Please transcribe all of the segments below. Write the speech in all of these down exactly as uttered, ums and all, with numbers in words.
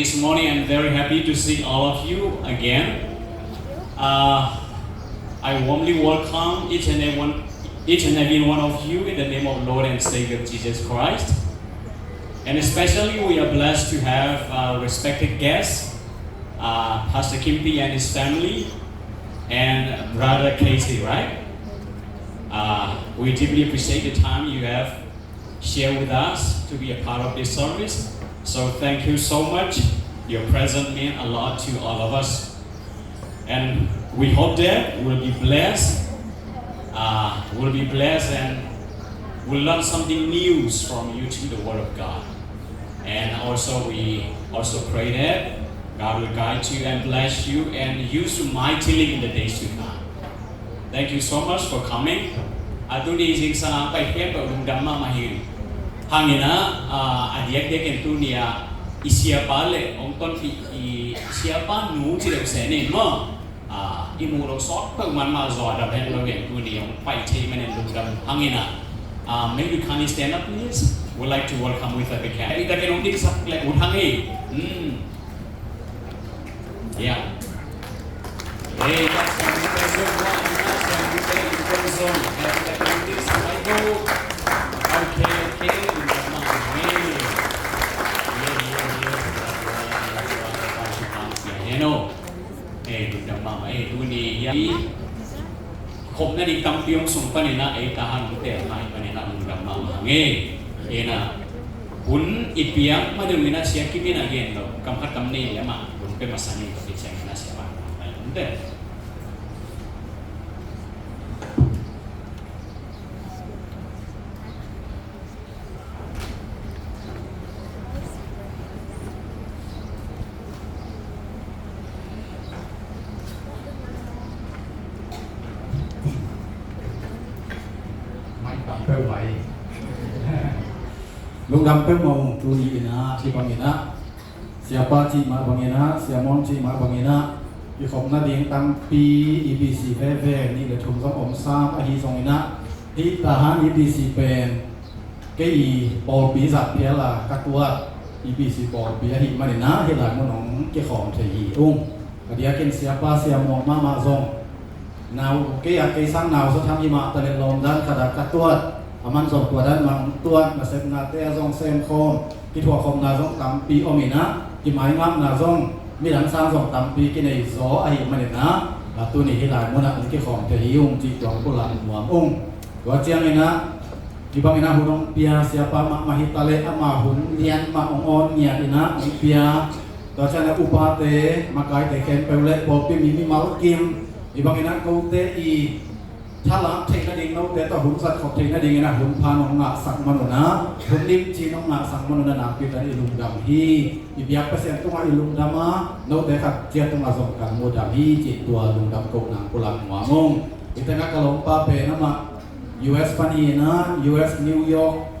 This morning, I'm very happy to see all of you again. Uh, I warmly welcome each and every one, each and every one of you in the name of Lord and Savior Jesus Christ. And especially, we are blessed to have our respected guest, uh, Pastor Kimpi and his family, and Brother Casey, right? Uh, we deeply appreciate the time you have share with us to be a part of this service. So thank you so much. Your presence means a lot to all of us. And we hope that we'll be blessed. Uh, we'll be blessed and we'll learn something new from you to the Word of God. And also, we also pray that God will guide you and bless you and use you mightily in the days to come. Thank you so much for coming. A tuni zingsang a pai khempeuh lungdam mahmah hi. Hangin ah, a diakdiakin tuni ah i siapa le hong tonpih i siapa nu ci deuh se ni maw. Ah, i mu lo sawt peuh man mah zaw a dam hen lo gen tuni hong pai thei manin lungdam hangin ah. Ah, may we kindly stand up, please. We'd like to welcome with a big hand. I takin hong dingsak le ut hang hi. Hmm. Yeah. Hey, that's a good one. That's a good one. Okay, okay. Hey. Yeah, yeah, yeah. You know. Hey, good one. Hey, tuni, yeah. Khop nading tampi hong sung panin ah, ei Tahan hong tel mai panin ah, lungdam mahmah ing e. Ei na hun i piak ma deuh in ah, Sia Kim in ah gen lo, kam khat kam nih le mah hun pia masa ning, ka pi ciang in ah Sia Van hong tel. Mai tam peuh mai. Lungdam peuh mah ung. Tuni in ah, ci bangin ah, siapa cih mah bangin ah, siamon cih mah bangin ah, i khop nading tampi E B C veve nih le thum zong om sam ahi zongin ah, hih Tahan E B C pen kei i pawlpi zat phial a ka tuat E B C pawlpi ahih manin ah, hih lai mun hong kikhawm thei hi ung. A diakin siapa siamon mahmah zong, nau kei a kei sang nau zaw tham hi mah ta le, lawmdan khat a ka tuat, a man zong tua dan mah tuat, nasepnate a zong semkhawm, kithuahkhopna zong tampi om in ah, kimaingapna zong midang sang zong tampi kinei zaw ahih manin ah, a tuni hih lai mun ah hong kikhawm thei hi ung cih tua hong pulak nuam ung. Tua ciangin ah, hih bangin ah hun hong pia siapa mahmah hi ta le, ama hun lian mah hong awn ngiat in ah hong pia. Tua ciangin ah upate, makaite khempeuh le pawlpi mi mimal kim, hih bangin ah kote i thalak theih nading, note tawh hun zat khop theih nadingin ah hun pha nong ngahsak man un ah, hun limci nong ngahsak man un ah, nakpi takin i lungdam hi. I biak Pasian tungah i lungdam a, note khat ciat tungah zong kan mudam hi cih tua lungdam kohna hong pulak nuam ung. Hih tengah ka lawmpa pen amah U S pan hi in ah, U S New York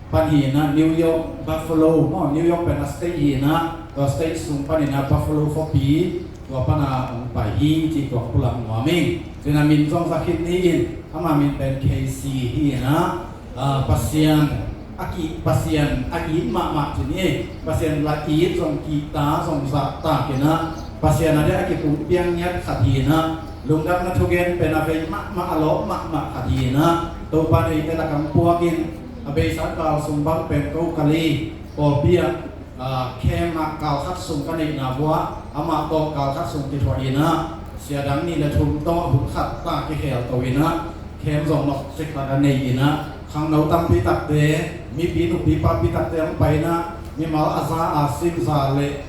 pan hi in ah, New York Buffalo maw, New York pen a state hi in ah, tua state sung panin ah Buffalo khuapi, tua pan a hong pai hi cih tua hong pulak nuam ing. Tua in ah min zong za khit ni in, ama min pen Casey hi in ah, ah, Pasian a ki, Pasian a it mahmah ci ni, Pasian la it zong kihta zong zahtak in ah, Pasian a dia a kipumpiang ngiat khat hi in ah, lungdamna thugen pen a vei mahmah, a lawp mahmah khat hi in ah, Topa'n eite lakah hong puak in, a beisa kal sung bang pen ko kali pawlpi ah, ah, camp ah kal khat sung ka neihna uah, amah tawh kal khat sung kithuah in ah, sia dang nih le thum tawh hun khat ta kikhel to in ah, camp zong nok cik tak a nei in ah, khangno tampi takte, mipi nupi papi takte hong pai in ah, mimal a za a sim za le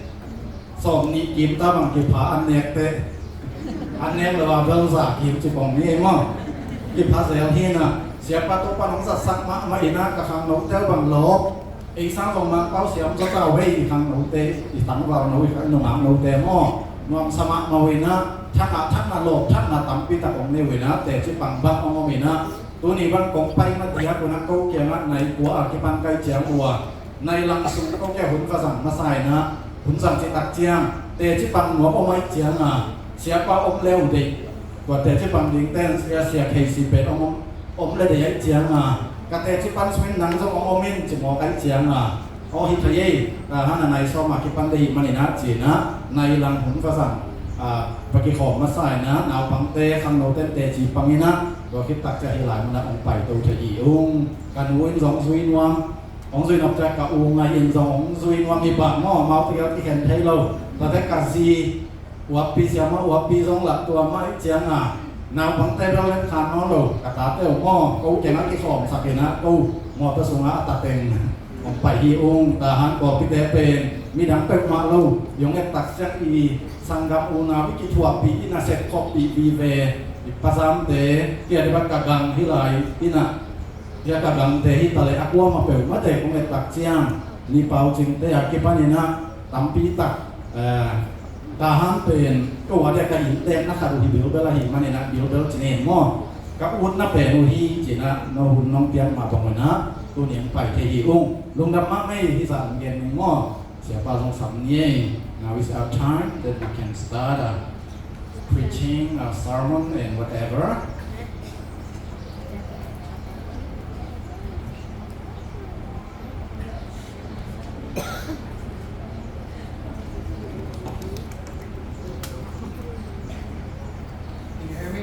sawm nih kim ta bang kipha an nek teh, an nek lo a bel za kim ci pong ni ei maw. Kipha zel hi in ah, siapa Topa'n hong zatsak mahmah in ah, ka khangnote bang lawp, ei sang zong Mangpau siam zaw ta uh ei, i khangnote, i tangvalno, i nungaknote maw, nuamsa mahmah uh in ah, thak ah thak na, lawp thak na tampi tak hong nei uh in ah, teci pang bang hong om in ah, tuni bang kong pai ma diak un ah, ko kiangah nai kua a kipan ka hih ciang uh a, nai lang sung ko kia hun va zang masa in ah, hun zang citak ciang teci pang nuam om ahih ciang a, siapa om le uh deih, tua teci pang dingte'n sia, sia Casey pen om, om le deih ahih ciang a, ka teci pan sung in nang zong om om in ci mawk ahih ciang a, Aw hi thei ei, a, hana nai sawm a kipan dei hi maninah cinah nai lang hun va zang, a, va kikhawm masa inah naupangte khangnote teci panginah tua khit takciah hih lai munah hong paito thei hi ung. Ka nu in zong zui nuam, hong zui nop ciah ka u ngai in zong hong zui nuam hi pah maw, amau tegel kikhen thei lo. Tuate ka zi uappi siama uappi zong lah tua mah ih cianga naupangte bel let khan nawn lo, ka tate uh maw ko kengah kikhawmsak inah ko mawtaw sungah a tateng hong pai hi ung. Tahan kawpite pen midang peuhmah lo, yong et takciang i sanggam unau i kithuahpih i nasep khoppih vive i pazamte kia dibak ka gang hi lai inah. Tua ka gangte hi ta leh a kuamah peuhmah te kong et takciang ni pau cingte a kipaninah tampi tak, eh, tahan pen ko a dia ka inntekna khat uh hi bilbel ahi maninah bilbel cinin maw ka utna pen uh hi cinah no hun nong piak mah bangunah tuni ang pai thei hi ung. Lungdam mah mei hi zah ang gen ning maw. Siapa zong sam ni ei. Now is our time that we can start, uh, preaching, uh, sermon and whatever. Can you hear me?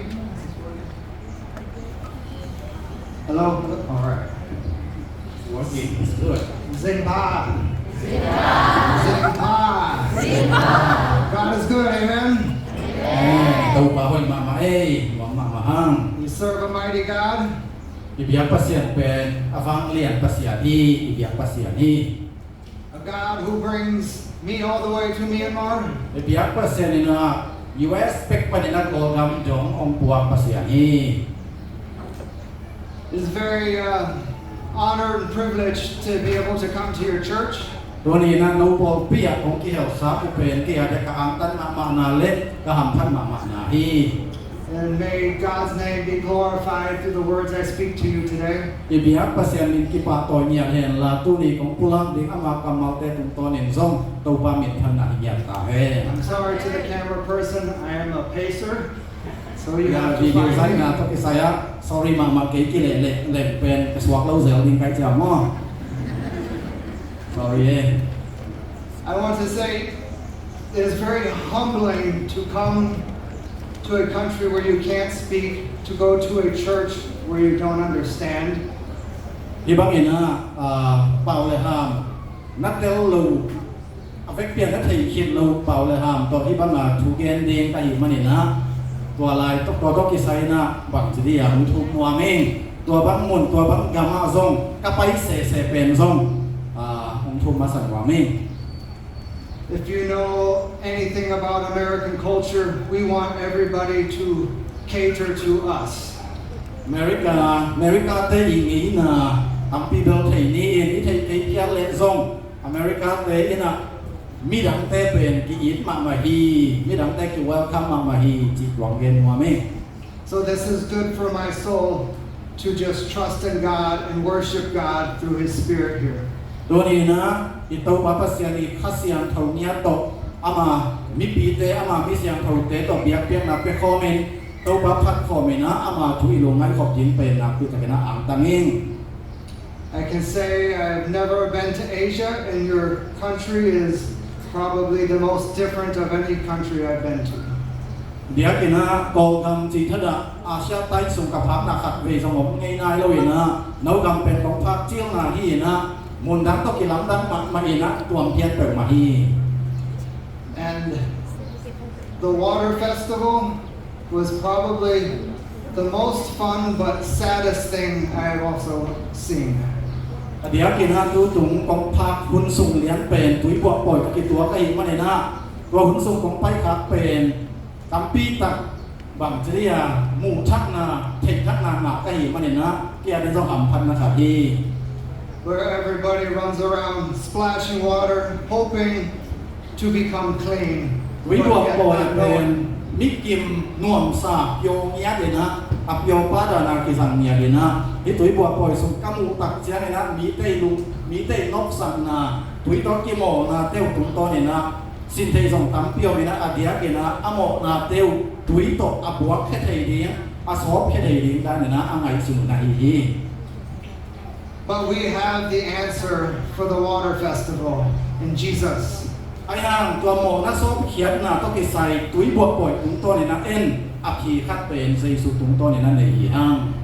Hello? All right. Working. It's good. Zing pa. Zing pa. Zing pa. God is good, amen? Amen. Topa hoih mahmah ei, nuam mahmah hang. We serve a mighty God. I biak Pasian pen a vanglian Pasian hi, i biak Pasian hi. A God who brings me all the way to Myanmar. I biak Pasian inah U S pek paninah Kawlgam dong hong puak Pasian hi. It's very, uh, honored and privileged to be able to come to your church. Tuni inah no pawlpi ah kong kihelsa uh pen kei a dia ka angtan mahmahna le ka hamphat mahmahna hi. And may God's name be glorified through the words I speak to you today. I biak Pasian min kipahtawi ngiat henla tuni kong pulak ding ama kammalte tungtawnin zong Topa min phatna hi ngiat ta hen. I'm sorry to the camera person, I am a pacer. So you have to find me. Video zaina tawh kisai ah sorry mahmah kei kileh leh lem pen ka suak lo zel ding kai cia maw. Sorry eh. I want to say it is very humbling to come to a country where you can't speak, to go to a church where you don't understand. Hi bangin ah, ah, pau le ham na tel lo, a vekpi a na thei khit lo pau le ham tawh hi banga thu gen ding ka hi maninah tua lai tawh tua tawh kisai inah bangci dia hong thum nuam ing. Tua bang mun tua bang gamah zong ka pai sese pen zong, ah, hong thum masa nuam ing. If you know anything about American culture, we want everybody to cater to us. America, America te i ngeina tampi bel thei ni in i theih kei phial leh zong America te inah midangte pen ki-it mahmah hi, midangte ki-welcome mahmah hi cih tuang gen nuam ing. So this is good for my soul to just trust in God and worship God through His Spirit here. Tuni inah i Topa Pasian i Kha Siangtho ngiat tawh ama mipite ama mi siangthote tawh biakpiakna pia khawmin Topa phat khawmin ah ama thu i lungngaih khop ding pen nakpi takin ah angtang ing. I can say I've never been to Asia, and your country is probably the most different of any country I've been to. Biakinn ah Kawlgam cih thadah Asia tai sung ka phakna khat vei zong om ngei nai lo inah no gam pen kong phak cilna hi inah mundang tawh kilamdang mahmah inah tuampian peuhmah hi. And the water festival was probably the most fun but saddest thing I have also seen. A diakin ah tutung kong phak hun sung lian pen tui buah pawi ka kituak ahih manin ah tua hun sung kong paikhak pen tampi tak bang ci dia muh thakna theih thakna ngah ka hih manin ah kei a ding zong hamphatna khat hi. Where everybody runs around splashing water, hoping to become clean. Tui buah pawi pen mi kim nuamsa pio ngiat in ah a pio pa dan a kizang ngiat in ah hih tui buah pawi sung ka muh tak ciangin ah mite i lung mite i nopsakna tui tawh kimawlna teuh tungtawn in ah sin thei zong tampi om in ah a diakin ah a mawhna teuh tui tawh a buak khia thei ding a sawp khia thei ding dan in ah a ngaihsun uh na hi hi. But we have the answer for the water festival in Jesus. Ahi hang tua mawhna sawpkhiatna tawh kisai tui buak pawi tungtawnin a en a phi khat pen Jesu tungtawnin a nei hi hang.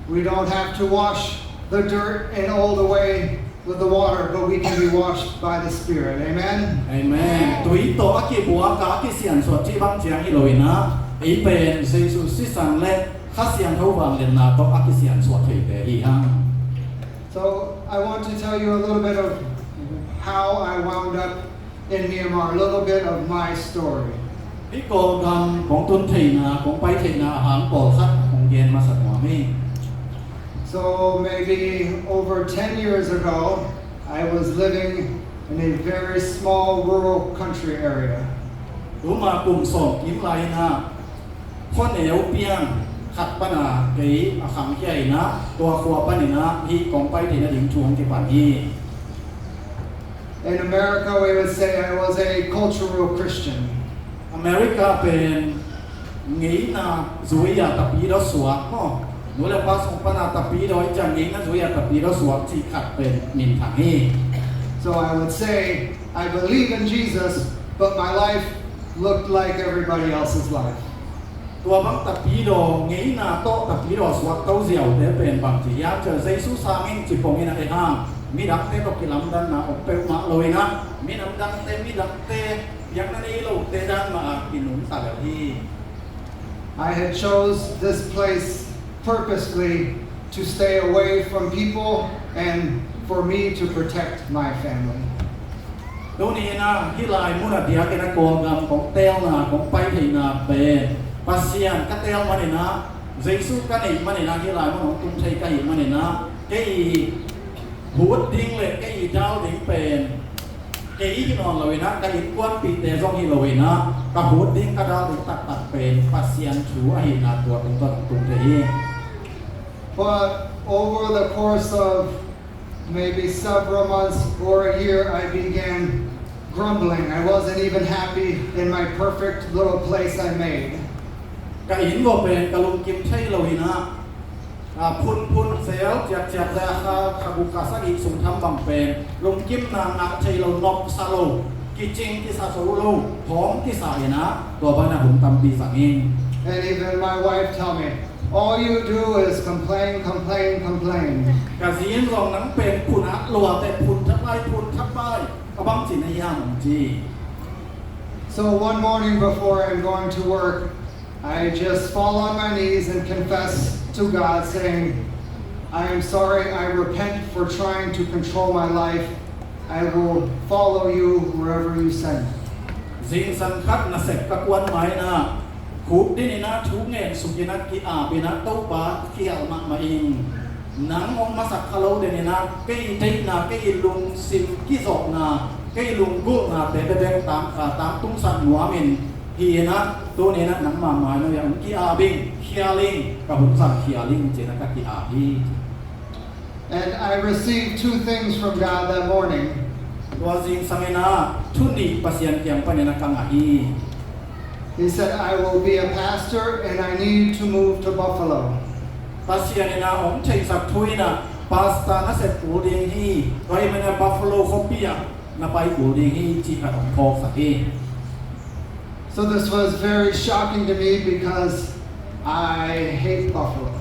We don't have to wash the dirt and all the way with the water, but we can be washed by the Spirit. Amen? Amen. Tui tawh a kibuak a kisiansuah cih bang ciang hi loin ah, ei pen Jesu sisan le Kha Siangtho vangliatna tawh a kisiansuah theite hi hang. So I want to tell you a little bit of how I wound up in Myanmar, a little bit of my story. Hih Kawlgam kong tun theihna, kong pai theihna a hang pawlkhat kong gen masa nuam hi. So maybe over ten years ago, I was living in a very small rural country area. Tuma kum sawm kim lai-in ah khuaneu piang khat pana kei a khangkhia in ah, tua khua panin ah hih kong pai theihna ding thu hong kipan hi. In America, we would say I was a cultural Christian. America pen ngeina zui-a tapidaw suak maw, nu le pa sung pana tapidaw i ciang ngeina zui-a tapidaw suak cih khat pen minthang hi. So I would say I believe in Jesus, but my life looked like everybody else's life. Tua bang tapidaw, ngeina tawh tapidaw suak to ziaute pen bang ci hiam cih leh Jesu sangin ci pongin a ei hang midangte tawh kilamdanna om peuhmah loin ah, midangte, midangte biakna nei lote dan mah a kinungta lel hi. I had chose this place purposely to stay away from people and for me to protect my family. Tuni in ah hih lai mun a diakin a Kawlgam kong teelna, kong pai theihna pen Pasian ka teel manin ah, Jesu ka neih manin ah, hih lai mun hong tung thei ka hih manin ah, kei hut ding le kei dal ding pen kei hi nawn loin ah, ka innkuanpihte zong hi loin ah, ka hut ding ka dal ding taktak pen Pasian thu ahihna tua tungtawn hong tung thei hi. But over the course of maybe several months or a year, I began grumbling. I wasn't even happy in my perfect little place I made. Ka inn vaw pen ka lungkim thei loin ah, a, phunphun zel ciakciak le a kha, kha guk kha sagih sung tham bang pen lungkimna ngah thei lo, nopsa lo, kicing kisa zo lo, hawm kisa in ah, tua bana hun tampi zang ing. And even my wife tell me, "All you do is complain, complain, complain." Ka zi in zong, "Nang pen phun a lua teh phun thapai, phun thapai, a bang ci na hiam?" hong ci. So one morning before I'm going to work, I just fall on my knees and confess to God, saying, "I am sorry, I repent for trying to control my life. I will follow you wherever you send." Zingsang khat nasep ka kuan mai-in ah, khukdin in ah, thu ngen suk in ah, ki-ap in ah, Topa, khial mahmah ing. Nang hong masak kha lo den in ah, kei deihna, kei lungsim kizawhna, kei lunggulhnate bebek tang, a, tangtungsak nuam in, hi in ah, tuni in ah nangma mai-ah hong ki-ap ing, khial ing, ka hun zang khial ing ci-in ah ka ki-ap hi. And I received two things from God that morning. Tua zingsang in ah thu nih Pasian kiang panin ah ka ngah hi. He said, "I will be a pastor and I need to move to Buffalo." Pasian in ah hong theihsak thu in ah, pastor na sep kul ding hi, tua ahih manin ah Buffalo khuapi ah na pai kul ding hi, cih khat hong phawksak hi. So this was very shocking to me because I hate Buffalo.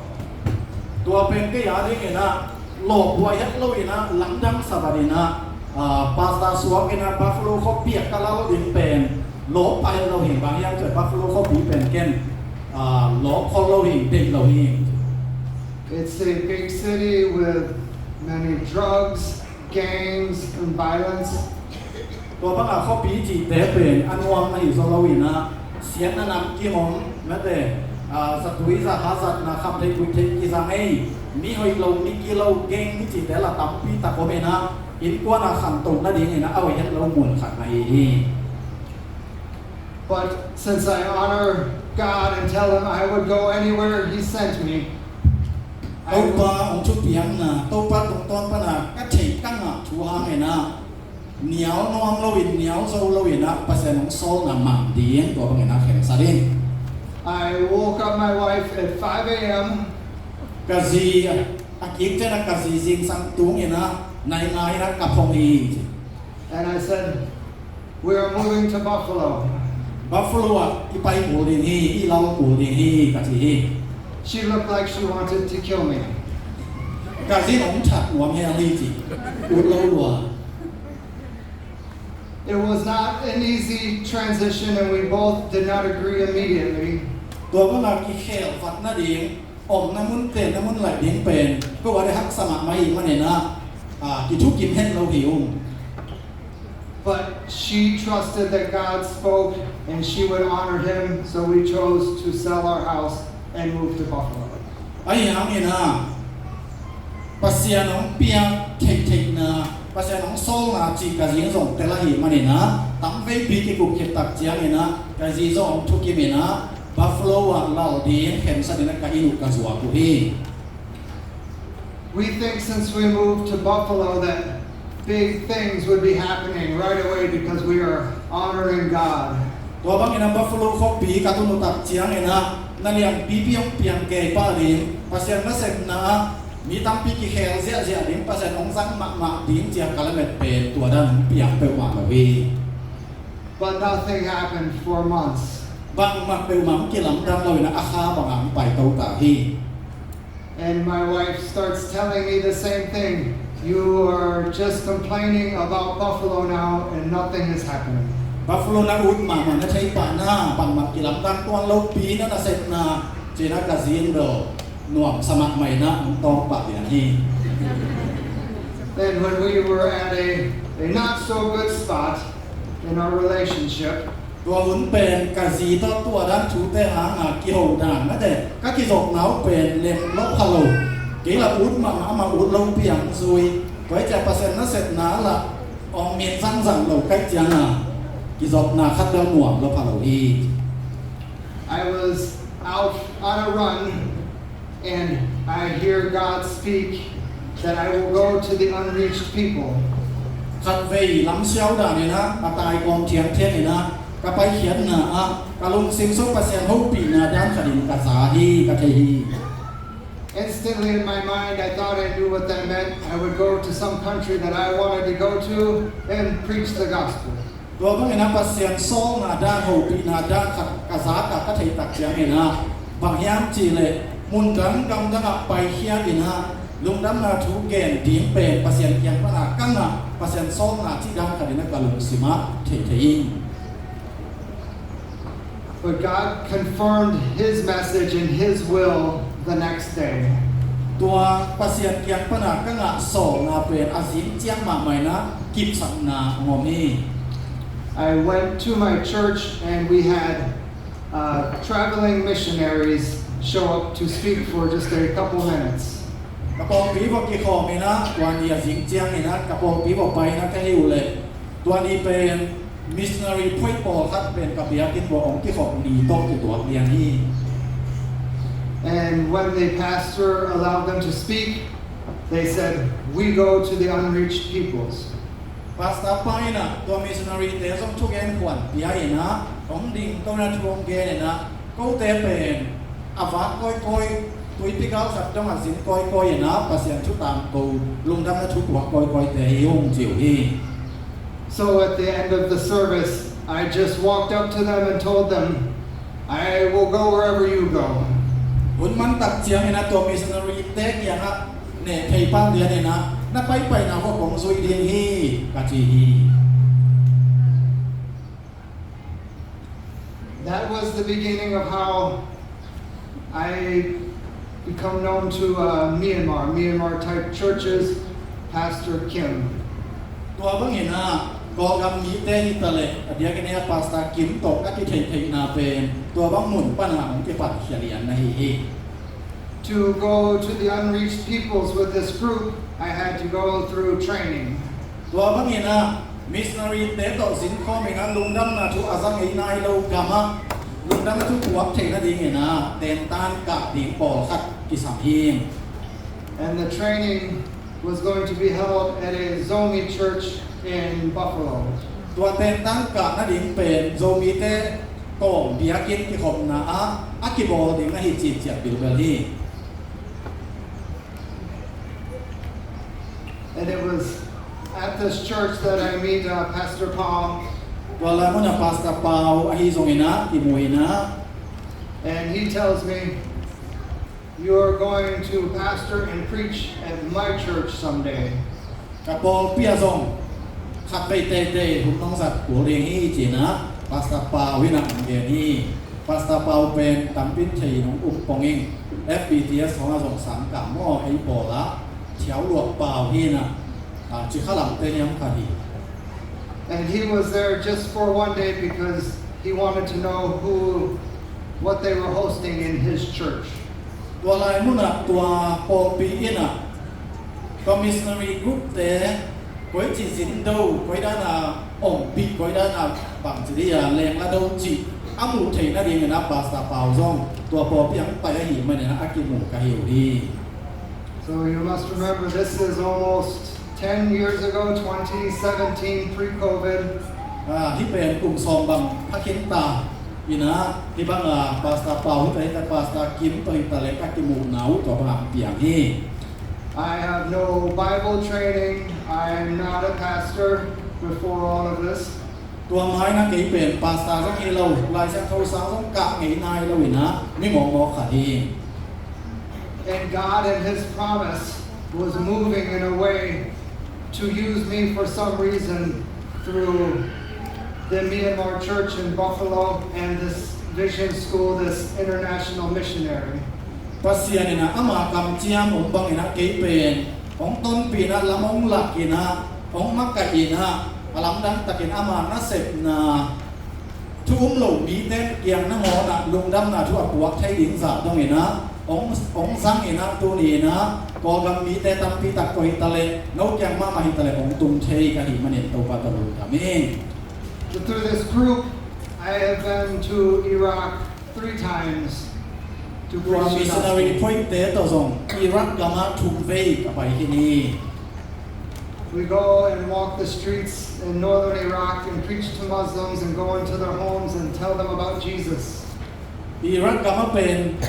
Tua pen kei a dingin ah lawphuai het lo in ah, lamdang sabat in ah, ah, pastor suak in ah Buffalo khuapi ah ka lal ding pen lawp pah het lo hi. Bang hiam cih leh Buffalo khuapi pen ken, ah, lawp khol lo hi, deih lo hi. It's a big city with many drugs, gangs and violence. Tua banga khuapi cihte pen a nuam na hi zaw lo in ah, siatna namkim om, mate, ah, zatui zaha zatna, khamtheih guihtheih kizang ei, mi hoih lo, mi gilo, gang, mi cihte la tampi tak om in ah, innkuan a khantoh nading in ah a hoih het lo mun khat na hi hi. But since I honor God and tell him I would go anywhere he sent me, I Topa hong thupiakna, Topa tungtawn pana ka theih ka ngah thu hangin ah, nial nuam lo in, nial zo lo in ah, Pasian hong sawlna mang ding, tua bangin ah khensat ing. I woke up my wife at five a.m. Ka zi a, Kik ciangin ah ka zi zingsang tungin ah nai nga in ah ka phong hi. And I said, "We are moving to Buffalo." Buffalo ah i pai kul ding hi, i lal kul ding hi, ka ci hi. She looked like she wanted to kill me. Ka zi in hong that nuam hi hang hi ci. Ut lo lua. It was not an easy transition, and we both did not agree immediately. Tua bang a kikhel vat nading, omna mun, tenna mun laih ding pen ko a ding haksa mahmah ahih manin ah, ah, kithukim het lo hi ung. But she trusted that God spoke and she would honor him, so we chose to sell our house and move to Buffalo. Ahi hangin ah, Pasian hong piak theihtheihna, Pasian hong sawlna cih ka zi in zong tel ahih manin ah, tamveipi kikup khit tak ciangin ah, ka zi zong hong thukim in ah, Buffalo ah lal ding khensat in ah ka inn uh ka zuak uh hi. We think since we moved to Buffalo that big things would be happening right away because we are honoring God. Tua bangin ah Buffalo khuapi ka tun uh tak ciangin ah na lianpipi hong piang kei pah ding, Pasian nasepna ah mi tampi kikhel ziahziah ding, Pasian hong zang mahmah ding ci a ka lamet pen tua dan hong piang peuhmah lo hi. But nothing happened for months. Bangmah peuhmah hong kilamdang lo in ah a kha bangah hong paito ta hi. And my wife starts telling me the same thing. "You are just complaining about Buffalo now and nothing is happening." Buffalo na ut mahmah na thei pah na, bangmah kilamdang tuan lopi na nasepna, ci in ah ka zi in bel nuamsa mahmah in ah hong tawng pah lian hi. Then when we were at a, a not so good spot in our relationship, tua hun pen ka zi tawh tua dan thute hanga kiho dan mate ka kizopna uh pen lem lo pha lo. Kei lah ut mahmah, amah ut lopi hong zui. Tua hi ciang Pasian nasepna lah hong min zangzang lo ka hih ciangin ah kizopna khat bel nuam lo pha lo hi. I was out on a run and I hear God speak that I will go to the unreached people. Khatvei lamsiau dan in ah, a tai kawm thiangthiang in ah ka paikhiatna ah ka lungsim sung Pasian hopihna dan khat in ka za hi, ka thei hi. Instantly in my mind, I thought I knew what that meant. I would go to some country that I wanted to go to and preach the gospel. Tua bangin ah Pasian sawlna dan, hopihna dan khat ka zak a ka theih tak ciangin ah, bang hiam cih leh mun dang gam dangah paikhiat in ah lungdamna thu gen ding pen Pasian kiang pana ka ngah, Pasian sawlna cih dan khat in ah ka lungsim ah theithei ing. But God confirmed his message and his will the next day. Tua Pasian kiang pana ka ngah sawlna pen a zing ciang mahmah in ah kipsakna hong om hi. I went to my church and we had, uh, traveling missionaries show up to speak for just a couple minutes. Ka pawlpi vawh kikhawm in ah, tua ni a zing ciangin ah ka pawlpi vawh pai in ah ka hih uh leh, tua ni pen missionary phoih pawlkhat pen ka biakinn vawh hong kikhop ni tawh kituak lian hi. And when the pastor allowed them to speak, they said, "We go to the unreached peoples." Pastor pa in ah tua missionary te zong thugen khuan pia in ah, hong ding to in ah thu hong gen in ah, kote pen a vak kawikawi, tuipi gal khat dongah zin kawikawi in ah Pasian thu tangko, lungdamna thu puak kawikawite hi ung ci uh hi. So at the end of the service, I just walked up to them and told them, "I will go wherever you go." Hun man tak ciangin ah tua missionary te kiangah neh phei pan lian in ah, "Na paipaina vawh kong zui ding hi," ka ci hi. That was the beginning of how I become known to, uh, Myanmar, Myanmar type churches, Pastor Kim. Tua bangin ah Kawlgam mite hi ta leh, a diakin ah Pastor Kim tawh ka kitheihtheihna pen tua bang mun pana hong kipat khia lian na hi hi. To go to the unreached peoples with this group, I had to go through training. Tua bangin ah missionary te tawh zin khawm in ah lungdamna thu a za ngei nai lo gamah lungdamna thu puak theih nadingin ah tentan kah ding pawlkhat kisam hi. And the training was going to be held at a Zomi church in Buffalo. Tua tentan kah nading pen Zomite tawm biakinn kikhopna ah a kibawl ding ahi cih ciah bilbel hi. And it was at this church that I meet uh, Pastor Paul. Tua lai munah Pastor Pau ahi zongin ah, kimu in ah. And he tells me, "You are going to pastor and preach at my church someday." Ka pawlpi ah zong khatvei teitei hun nong zat kul ding hi, ci-in ah Pastor Pau in ah hong gen hi. Pastor Pau pen tampi in thei nong um pong ing. F B T S khawng ah zong sangkah maw, ei pawl ah thiau luah pau hi in ah, ah, Cikha lamte hiam khat hi. And he was there just for one day because he wanted to know who, what they were hosting in his church. Tua lai munah tua pawlpi in ah tua missionary group te koici zin do, koi dan a ompih, koi dan a bangci ding a lengla do cih a muh theih nadingin ah Pastor Pau zong tua pawlpi ah hong pai ahih manin ah a kimu ka hi uh hi. So you must remember, this is almost ten years ago, twenty seventeen, pre-COVID. Ah, hih pen kum sawm bang pha khin ta in ah, hih bang ah Pastor Pau, hih pen Pastor Kim tawh hi ta leh ka kimuhna uh tua bang ah piang hi. I have no Bible training. I am not a pastor before all of this. Tua ma-in ah kei pen pastor zong hi lo, Lai Siangtho sang zong kah ngei nai lo in ah mi mawkmawk khat hi. And God and His promise was moving in a way to use me for some reason through the Myanmar church in Buffalo and this vision school, this international missionary. Pasian in ah ama kamciam om bangin ah kei pen hong tonpih in ah, lam hong lak in ah, hong makaih in ah, a lamdang takin ama nasepna thu um lo mite kiang nangawn ah lungdamna thu a puak thei ding zah dongin ah hong, hong zang in ah, tuni in ah Kawlgam mite tampi tak tawh hi ta leh, no kiang mahmah hi ta leh hong tung thei ka hih manin Topa tawh lungdam ing. But through this group, I have been to Iraq three times to preach the gospel. Tua missionary phoihte tawh zong Iraq gamah thum vei ka pai khin hi. We go and walk the streets in northern Iraq and preach to Muslims and go into their homes and tell them about Jesus. Iraq gamah pen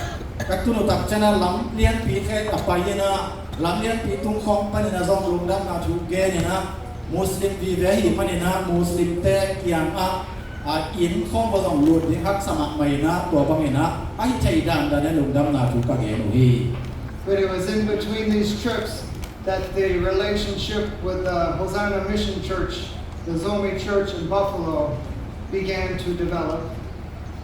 ka tunu tak ciangin ah lam lianpi khek a pai in ah, lam lianpi tung khawng panin ah zong lungdamna thu gen in ah, Muslim vive ahih manin ah Muslimte kiangah, a, inn khawng ah zong lut ding haksa mahmah in ah, tua bangin ah a hi thei dandan in lungdamna thu ka gen uh hi. But it was in between these trips that the relationship with the Hosanna Mission Church, the Zomi Church in Buffalo, began to develop.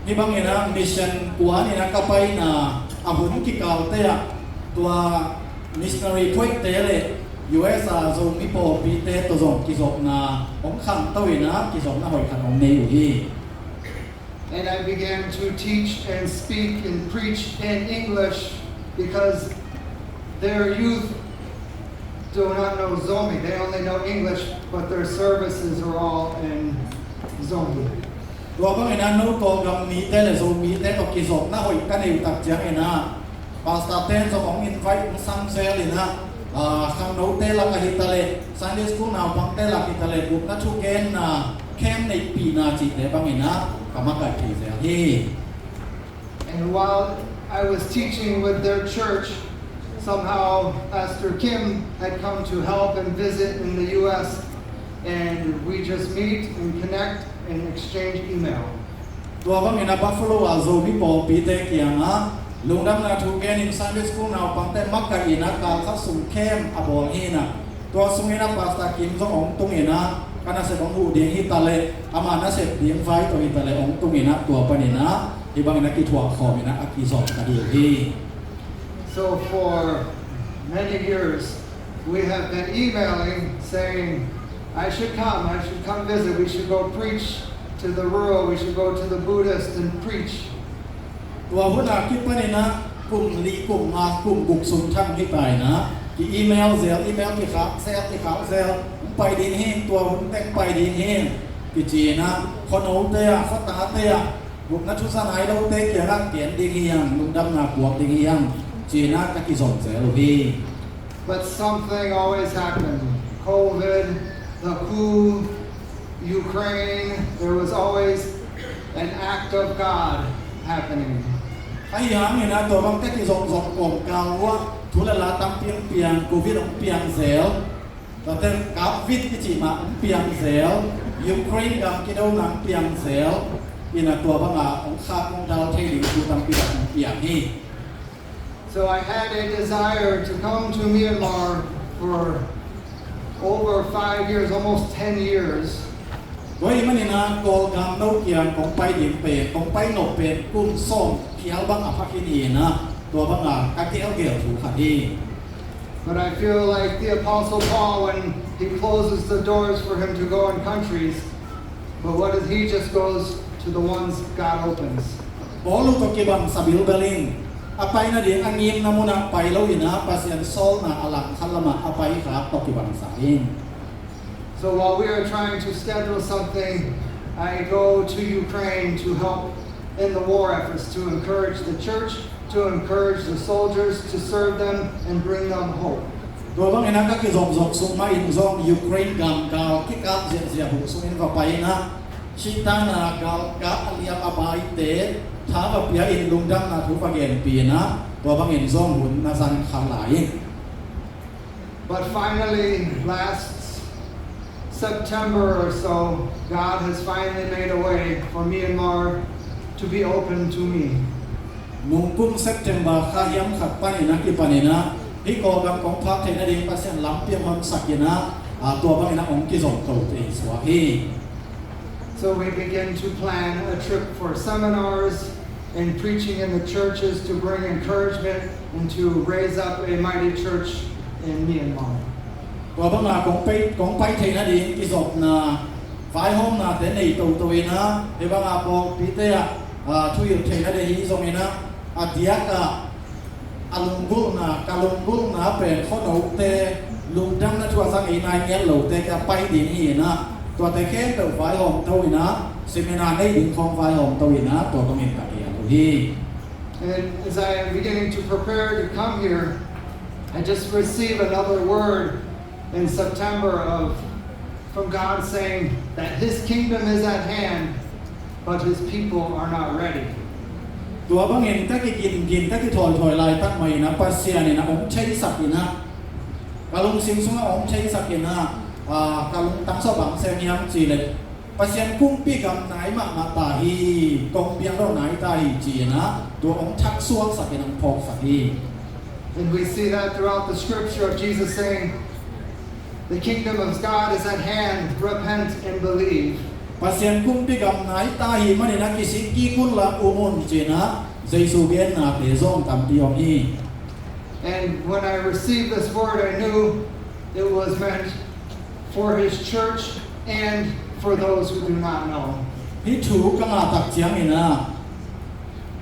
Hih bangin ah mission kuan in ah ka paina a hun kikalte ah tua missionary phoihte le U S a Zomi pawlpite tawh zong kizopna hong khangto in ah kizopna hoih khat hong nei uh hi. And I began to teach and speak and preach in English because their youth do not know Zomi. They only know English, but their services are all in Zomi. Tua bangin ah no Kawlgam mite le Zomite tawh kizopna hoih ka nei uh tak ciangin ah, pastor ten zong hong invite hong sam zel in ah, ah, khangnote lak ah hi ta leh, Sunday school naupangte lak hi ta leh, gupna thugenna camp neihpihna cihte bangin ah ka makaih thei zel hi. And while I was teaching with their church, somehow Pastor Kim had come to help and visit in the U S, and we just meet and connect and exchange email. Tua bangin ah Buffalo a Zomi pawlpite kiangah lungdamna thu genin Sunday school naupangte makaih in ah kal khat sung camp a bawl hi in ah, tua sungin ah Pastor Kim zong hong tung in ah, ka nasep hong huh ding hi ta leh, ama nasep ding vai tawh hi ta leh hong tung in ah, tua panin ah hih bangin ah kithuah khawm in ah a kizom ka hi uh hi. So for many years, we have been emailing saying, "I should come, I should come visit, we should go preach to the rural, we should go to the Buddhist and preach." Tua hun a kipanin ah kum li, kum nga, kum guk sung thang hi ta in ah, ki-email zel, email kikhak zel, kikhak zel, hong pai ding hi, tua hun teng pai ding hi, kici in ah, khuanote ah, khuatate ah, gupna thu za nai lote kiangah gen ding hi hang, lungdamna puak ding hi hang, ci in ah ka kizom zel uh hi. But something always happened. COVID, the coup, Ukraine, there was always an act of God happening. Ahi hangin ah tua bang ka kizomzom kawmkal uh ah thu le la tampi hong piang, Covid hong piang zel. Tua ten Kap Vit i cih mah hong piang zel, Ukraine gam kidona hong piang zel, ina tua banga hong khak hong dal thei ding thu tampi tak hong piang hi. So I had a desire to come to Myanmar for over five years, almost ten years. Tua ahih manin ah Kawlgam no kiang kong pai ding pen, kong pai nop pen kum sawm phial bang a pha khin hi-in ah, tua banga ka gelgel thu khat hi. But I feel like the Apostle Paul when he closes the doors for him to go in countries, but what does he just goes to the ones God opens. Paul tawh kibang sa bilbel in, a paina ding a ngimna munah pai lo-in ah, Pasian sawlna a langkhat lamah a paikhak tawh kibang sa in. So while we are trying to schedule something, I go to Ukraine to help in the war efforts, to encourage the church, to encourage the soldiers, to serve them and bring them hope. Tua bangin ah ka kizopzop sung mah in zong Ukraine gam gal kikap ziahziah huh sungin va pai-in ah, sihtakna galkap a liam a baite tha va pia-in lungdamna thu va genpih-in ah, tua bangin zong hun na zang kha lai in. But finally, last September or so, God has finally made a way for Myanmar to be open to me. Nungkum September kha hiam khat panin ah kipanin ah, hih Kawlgam kong phak theih nading Pasian lampi hong honsak-in ah, ah, tua bangin ah hong kizom to thei suak hi. So we begin to plan a trip for seminars and preaching in the churches to bring encouragement and to raise up a mighty church in Myanmar. Tua banga kong pai, kong pai theih nading kizopna, vaihawmnate nei toto-in ah, hih banga pawlpite ah, ah, thuhilh theih nading hi zongin ah, a diakah a lunggulhna, ka lunggulhna pen khuanote lungdamna thu a zang ei nai ngiat lote kiang pai ding hi-in ah, tuate khempeuh vaihawm to-in ah, seminar nei ding khawng vaihawm to-in ah, tua bangin ka gel uh hi. And as I am beginning to prepare to come here, I just received another word in September of, from God saying that His kingdom is at hand, but His people are not ready. Tua bangin ka kigingin, ka kithoithoih laitak mah in ah, Pasian in ah hong theisak-in ah, ka lungsim sungah hong theisak-in ah, ah, ka lungtang sungah bang sem hiam cih leh, Pasian kumpi gam nai mahmah ta hi, kong piang lo nai ta hi ci-in ah, tua hong thaksuaksak-in hong phawksak hi. And we see that throughout the scripture of Jesus saying, "The kingdom of God is at hand, repent and believe." Pasian kumpi gam nai ta ahih manin ah kisik kik unla um un ci-in ah, Jesu gennate zong tampi om hi. And when I received this word, I knew it was meant for His church and for those who do not know. Hih thu ka ngah tak ciangin ah,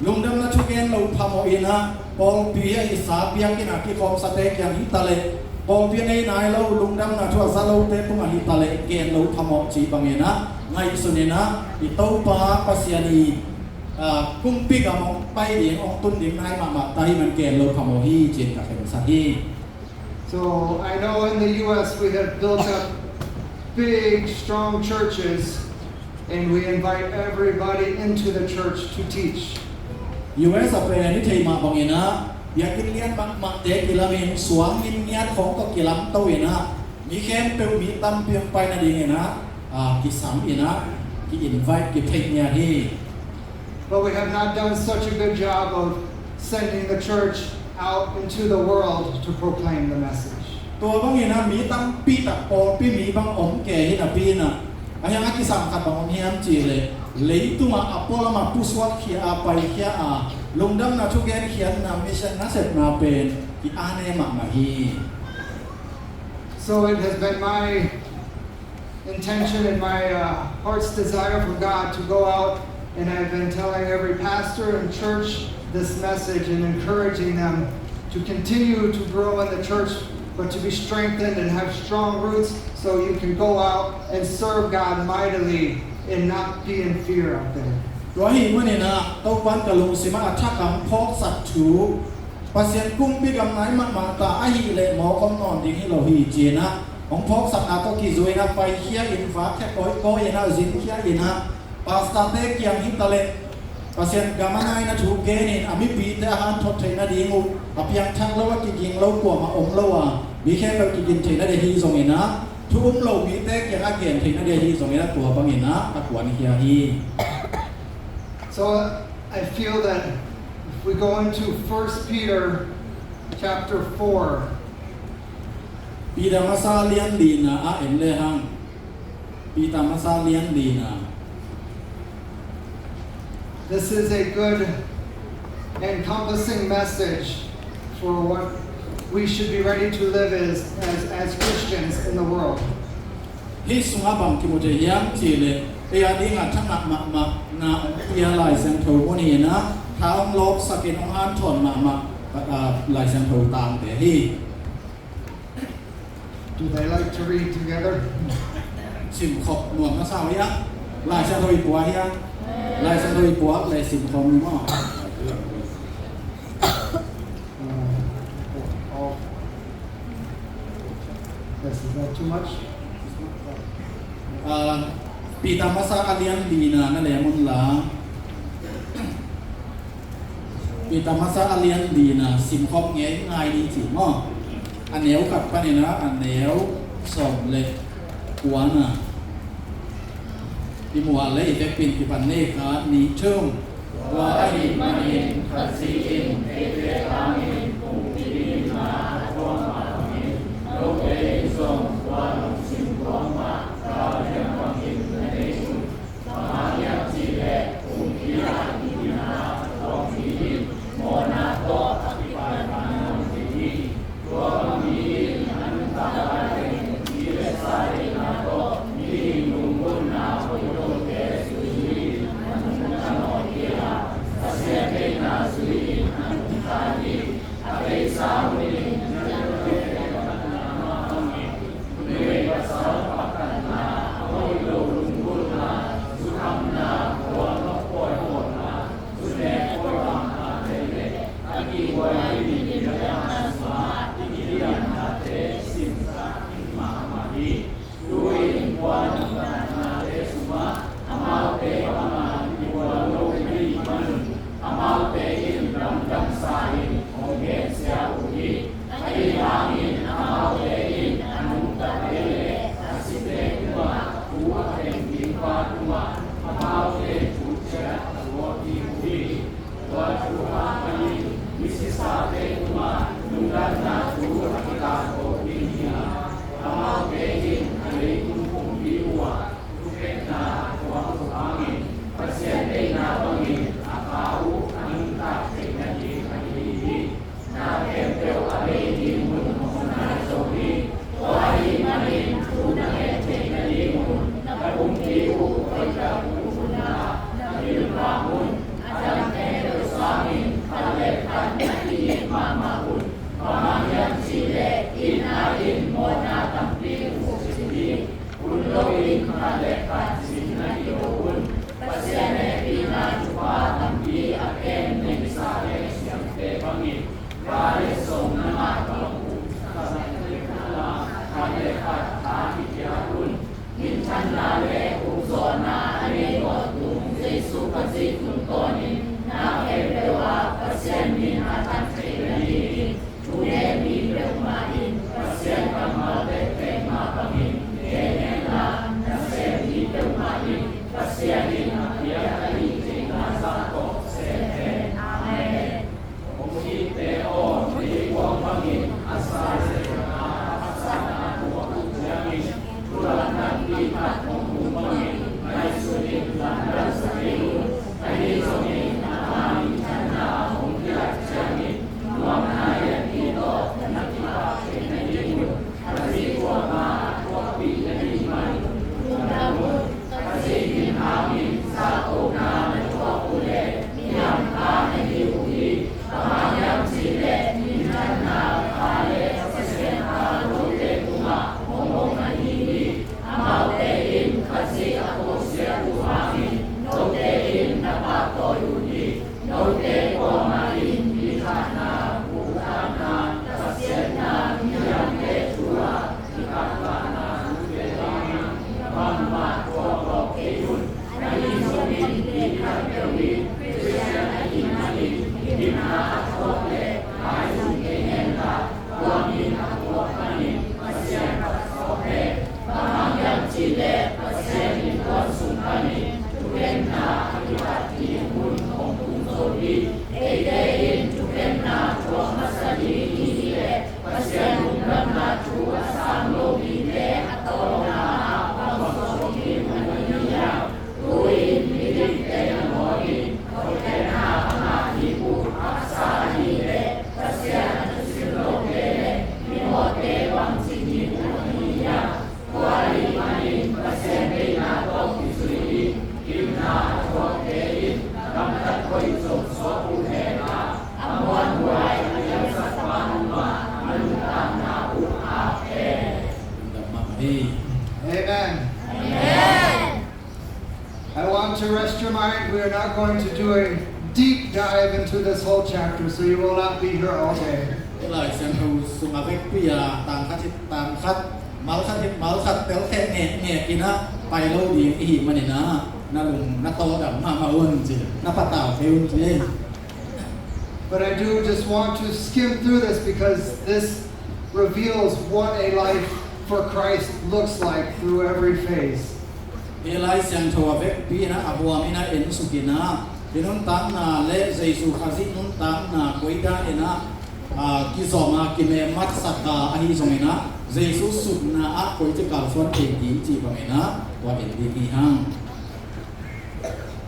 lungdamna thugen lo phamawh in ah, pawlpi a hisa biakinn ah kikhawmsate kiang hi taleh, pawlpi a nei nai lo, lungdamna thu a za lote tungah hi taleh, gen lo phamawh cih bangin ah, ngaihsun in ah, i Topa Pasian i, ah, kumpi gam hong pai ding, hong tun ding nai mahmah ta ahih man gen lo phamawh hi ci-in ka khensat hi. So I know in the U S we have built up big, strong churches, and we invite everybody into the church to teach. U S a pen i theih mah bangin ah, biakinn lian mahmahte kilamin, suang ngiat khawng tawh kilamto-in ah, mi khempeuh, mi tampi hong pai nadingin ah, ah, kisam-in ah, ki-invite, kitheih ngiat hi. But we have not done such a good job of sending the church out into the world to proclaim the message. Tua bangin ah mi tampi tak pawlpi mi bang om kei hi napi-in ah, a hiang a kisam khat bang om hiam cih leh, leitungah a pualam ah pusuak khia a, pai khia a, lungdamna thugen khiatna, mission nasepna pen ki-ane mahmah hi. So it has been my intention and my, uh, heart's desire for God to go out, and I've been telling every pastor and church this message and encouraging them to continue to grow in the church, but to be strengthened and have strong roots so you can go out and serve God mightily and not be in fear out there. Tua ahih manin ah, Topa'n ka lungsim ah a thak a hong phawksak thu, Pasian kumpi gam nai mahmah ta ahih leh mawk om nawn ding hi lo hi ci-in ah, hong phawksakna tawh kizui-in ah, paikhia-in, vakkhia kawikawi-in ah, zinkhia-in ah, pastorte kiang hi taleh, Pasian gam a naina thu genin, a mipite a hanthot theih nading uh, a piangthak lo, a kiging lo kuamah om lo a, Mi khempeuh kigin theihna ding ahi zongin ah, thu um lo mite kiangah gen theihna ding ahi zongin ah, tua bangin ah a kuankhia hi. So I feel that if we go into First Peter chapter four, Peter masa lian lina ah en lehang, Peter masa lian lina. This is a good encompassing message for what we should be ready to live as, as, as Christians in the world. Hih sungah bang kimu thei hiam cih leh, ei a dingah thangah mahmah na ong pia Lai Siangtho mun hi-in ah, tha ong lawpsakin ong hanthawn mahmah, ah, Lai Siangtho tangte hi. Do they like to read together? Simkhop nuam masa uh hiam? Lai Siangtho i pua hiam? Lai Siangtho i puak le simkhop ni maw? Uh, oh, yes, is that too much? Ah, Peter masa a lian lina na lem un la. Peter masa a lian lina simkhop ngeingai ni ci maw? A neu khat panin ah a neu sawm le kuana i muh a, lei i vekpi-in kipan ni, khat, nih, thum. Tua ahih manin Khrih in eite tangin pumpi itna a thuak mah bangin note in zong tua lungsim thuak mah galliang bangin na nei un. Bang hang hiam cih leh pumpi ah itna a thuak mi in mawhna tawh a kipan man ding hi. Tua bang mi in a nuntak laitakin pumpi le sa deihna tawh mihing lunggulhna hoihlote zui-in a nungta nawn kei a, Pasian deihna zui-in a nungta hi. A beisa hun in nuihpasal paktatna, a hoih lo lunggulhna, zukhamna, khualnop pawihawlna, zunek pawi bangmah tei le a kihhuai in i biakna sungah i kiliamnate simzah in mahmah hi. Tu-in khualnop paktatnate sungah amaute bangmah i khual lo na hih manun amaute in damdamsa in hong gensia uh hi. Ahi hangin amaute in a nungtate le a site tungah thu a teng dingpa tungah amaute thu ciat a zuak ding uh hi. Tua thu hang panin misisate tungah lungdamna thu a kilakto ding hi a, amaute in a leitung pumpi uhah thupekna a thuak uh hangin Pasian deihna bangin a kha uh a nuntak theihna ding ahi hi. Na khempeuh a bei ding hun hong nai zo hi. Tua ahih manin thu na ngen theihna ding un na pumpi uh hoihtak uh hun a na pilvang un. A dang khempeuh sangin khat le khat na ki-it mahmah un. Bang hang hiam cih leh itna in mawhna tampi hong pia hi. Hun loin khat le khat zin na hi lo un. Pasian hehpihna thupha tampi a kem neihsa leng siamte bangin, gal le song na ngah bang uh, khat le khat tha kipia un. Minthanna le ukzawhna a nei tawntung Jesu Khazih tungtawnin na khempeuh ah Pasian min a thang theih nadingin, thu gen mi peuhmah in Pasian kammal tektek mah bangin gen hen la, nasem mi peuhmah in Pasian in a piak a hih theihna zah tawh sem hen. Amen. Kong hihte aw, mei kuang bangin a sai zeina a sana tuak uh ciangin, thu lamdang pi khat hong tung bangin ngaihsun in lamdang sa kei un. Ahi zongin To rest your mind, we are not going to do a deep dive into this whole chapter, so you will not be here all day. Hih Lai Siangtho sungah vekpi a tang khat, tang khat, mal khat, mal khat telkhia ngekngek in ah pai lo ding i hih manin ah na lung na tawldam mahmah un ci, na patau kei un ci. But I do just want to skim through this because this reveals what a life for Christ looks like through every phase. Hih Lai Siangtho a vekpi in ah a buam in ah en suk in ah, i nuntakna le Jesu Khazih nuntakna koi dan in ah, ah, kizom a kimem matsak a, ahi zongin ah Jesu sutna ah koi ci kalsuan thei ding cih bangin ah tua en ding hi hang.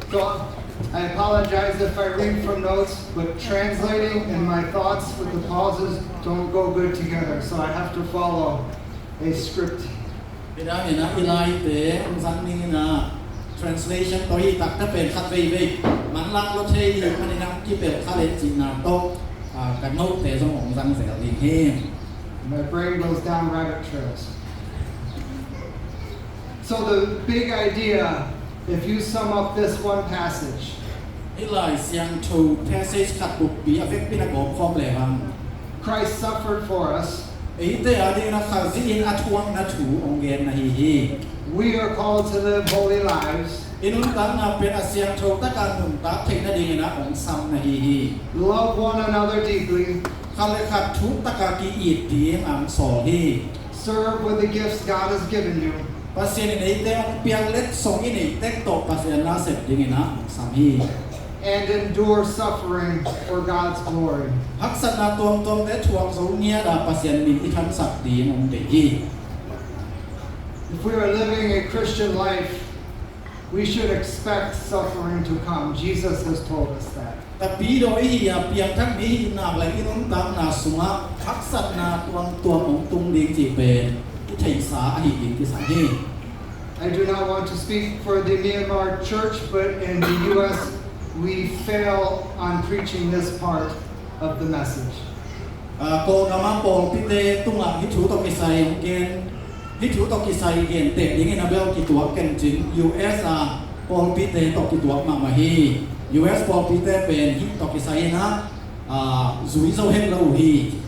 So, I apologize if I read from notes, but translating and my thoughts with the pauses don't go good together, so I have to follow a script. Hih dan in ah i laite hong zang ning in ah translation tawh hi taktak pen khat veivei manlang lua thei hi manin ah kipelh kha leh cihna tawh, ah, ka note-te zong hong zang zel ding hi. My brain goes down rabbit trails. So the big idea, if you sum up this one passage, hih Lai Siangtho passage khat buppi a vekpi in ah gawp khawm lehang, Christ suffered for us. Eite adingin ah Khazih in a thuakna thu hong genna hi hi. We are called to live holy lives. I nuntakna pen a siangtho taka nuntak theih nadingin ah hong samna hi hi. Love one another deeply. Khat le khat thuk taka ki-it ding hong sawl hi. Serve with the gifts God has given you. Pasian in eite hong piak letsong i neih tek tawh Pasian na sep dingin ah hong sam hi. And endure suffering for God's glory. Haksatna tuamtuamte thuak zo ngiat a Pasian min i thansak ding hong deih hi. If we are living a Christian life, we should expect suffering to come. Jesus has told us that. Tapidaw i hi a, piangthak mi i hih nak leh i nuntakna sungah haksatna tuamtuam hong tung ding cih pen i theihsa ahi ding kisam hi. I do not want to speak for the Myanmar church, but in the U S, we fail on preaching this part of the message. Ah, Kawlgam a pawlpite tungah hih thu tawh kisai hong gen, hih thu tawh kisai genteh dingin a bel kituak kencin, U S a pawlpite tawh kituak mahmah hi. U S pawlpite pen hih tawh kisai in ah, ah, zui zo het lo uh hi.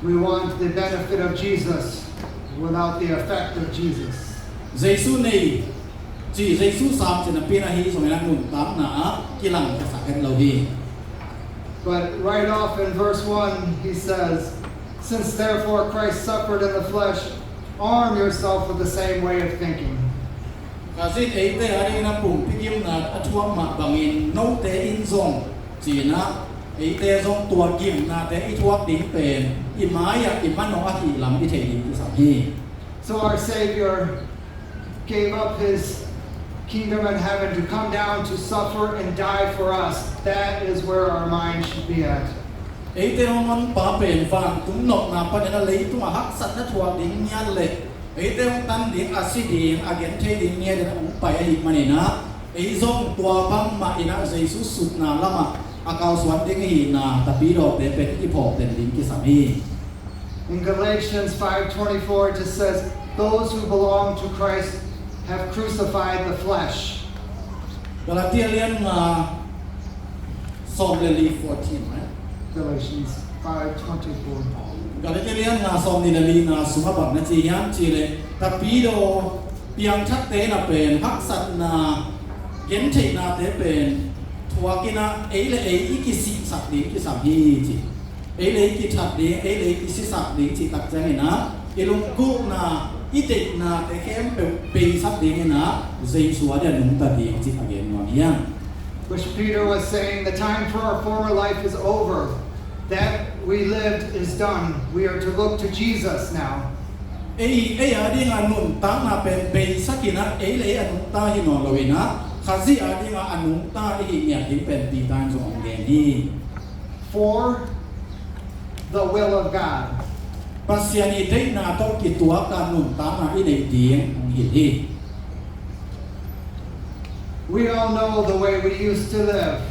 We want the benefit of Jesus without the effect of Jesus. Jesu nei ci, Jesu sam ci napi in ah hih zongin ah nuntakna ah kilangkhiasak het lo hi. But right off in verse one, he says, "Since therefore Christ suffered in the flesh, arm yourself with the same way of thinking." Khazih in eite adingin ah pumpi gimna a thuak mah bangin note in zong ci-in ah eite zong tua gimnate i thuak ding pen i mai-ah i manawh ahih lam i thei ding kisam hi. So our Savior gave up his kingdom in heaven to come down to suffer and die for us. That is where our mind should be at. Eite hong honpa pen vantung nopna panin ah leitungah haksatna thuak ding ngiat leh eite hong tan ding, a si ding, a genthei ding ngiat in ah hong pai ahih manin ah ei zong tua bangmah in ah Jesu sutna lamah a kalsuan ding ahihna tapidawte pen i phawk den ding kisam hi. In Galatians five twenty-four, it just says, "Those who belong to Christ have crucified the flesh." Galatia lian nga sawm le li, fourteen, right? Galatians five twenty-four. Galatia lian nga sawm ni le li na sungah bang na ci hiam cih leh, tapidaw piangthakte na pen haksatna, gentheihnate pen thuak in ah ei le ei i kisihsak ding kisam hi ci. Ei le ei kithat ding, ei le ei kisisak ding cih tak ciangin ah i lunggulhna, i deihnate khempeuh beisak dingin ah Jesu a dia nungta ding cih a gen nuam hi hang. Which Peter was saying, the time for our former life is over. That we lived is done. We are to look to Jesus now. Ei, ei a ding a nuntakna pen beisak in ah ei le ei a nungta hi nawn lo in ah Khazih a ding a a nungta i hih ngiat ding pen Peter in zong hong gen hi. For the will of God. Pasian i deihna tawh kituak a nuntakna i neih ding hong hilh hi. We all know the way we used to live.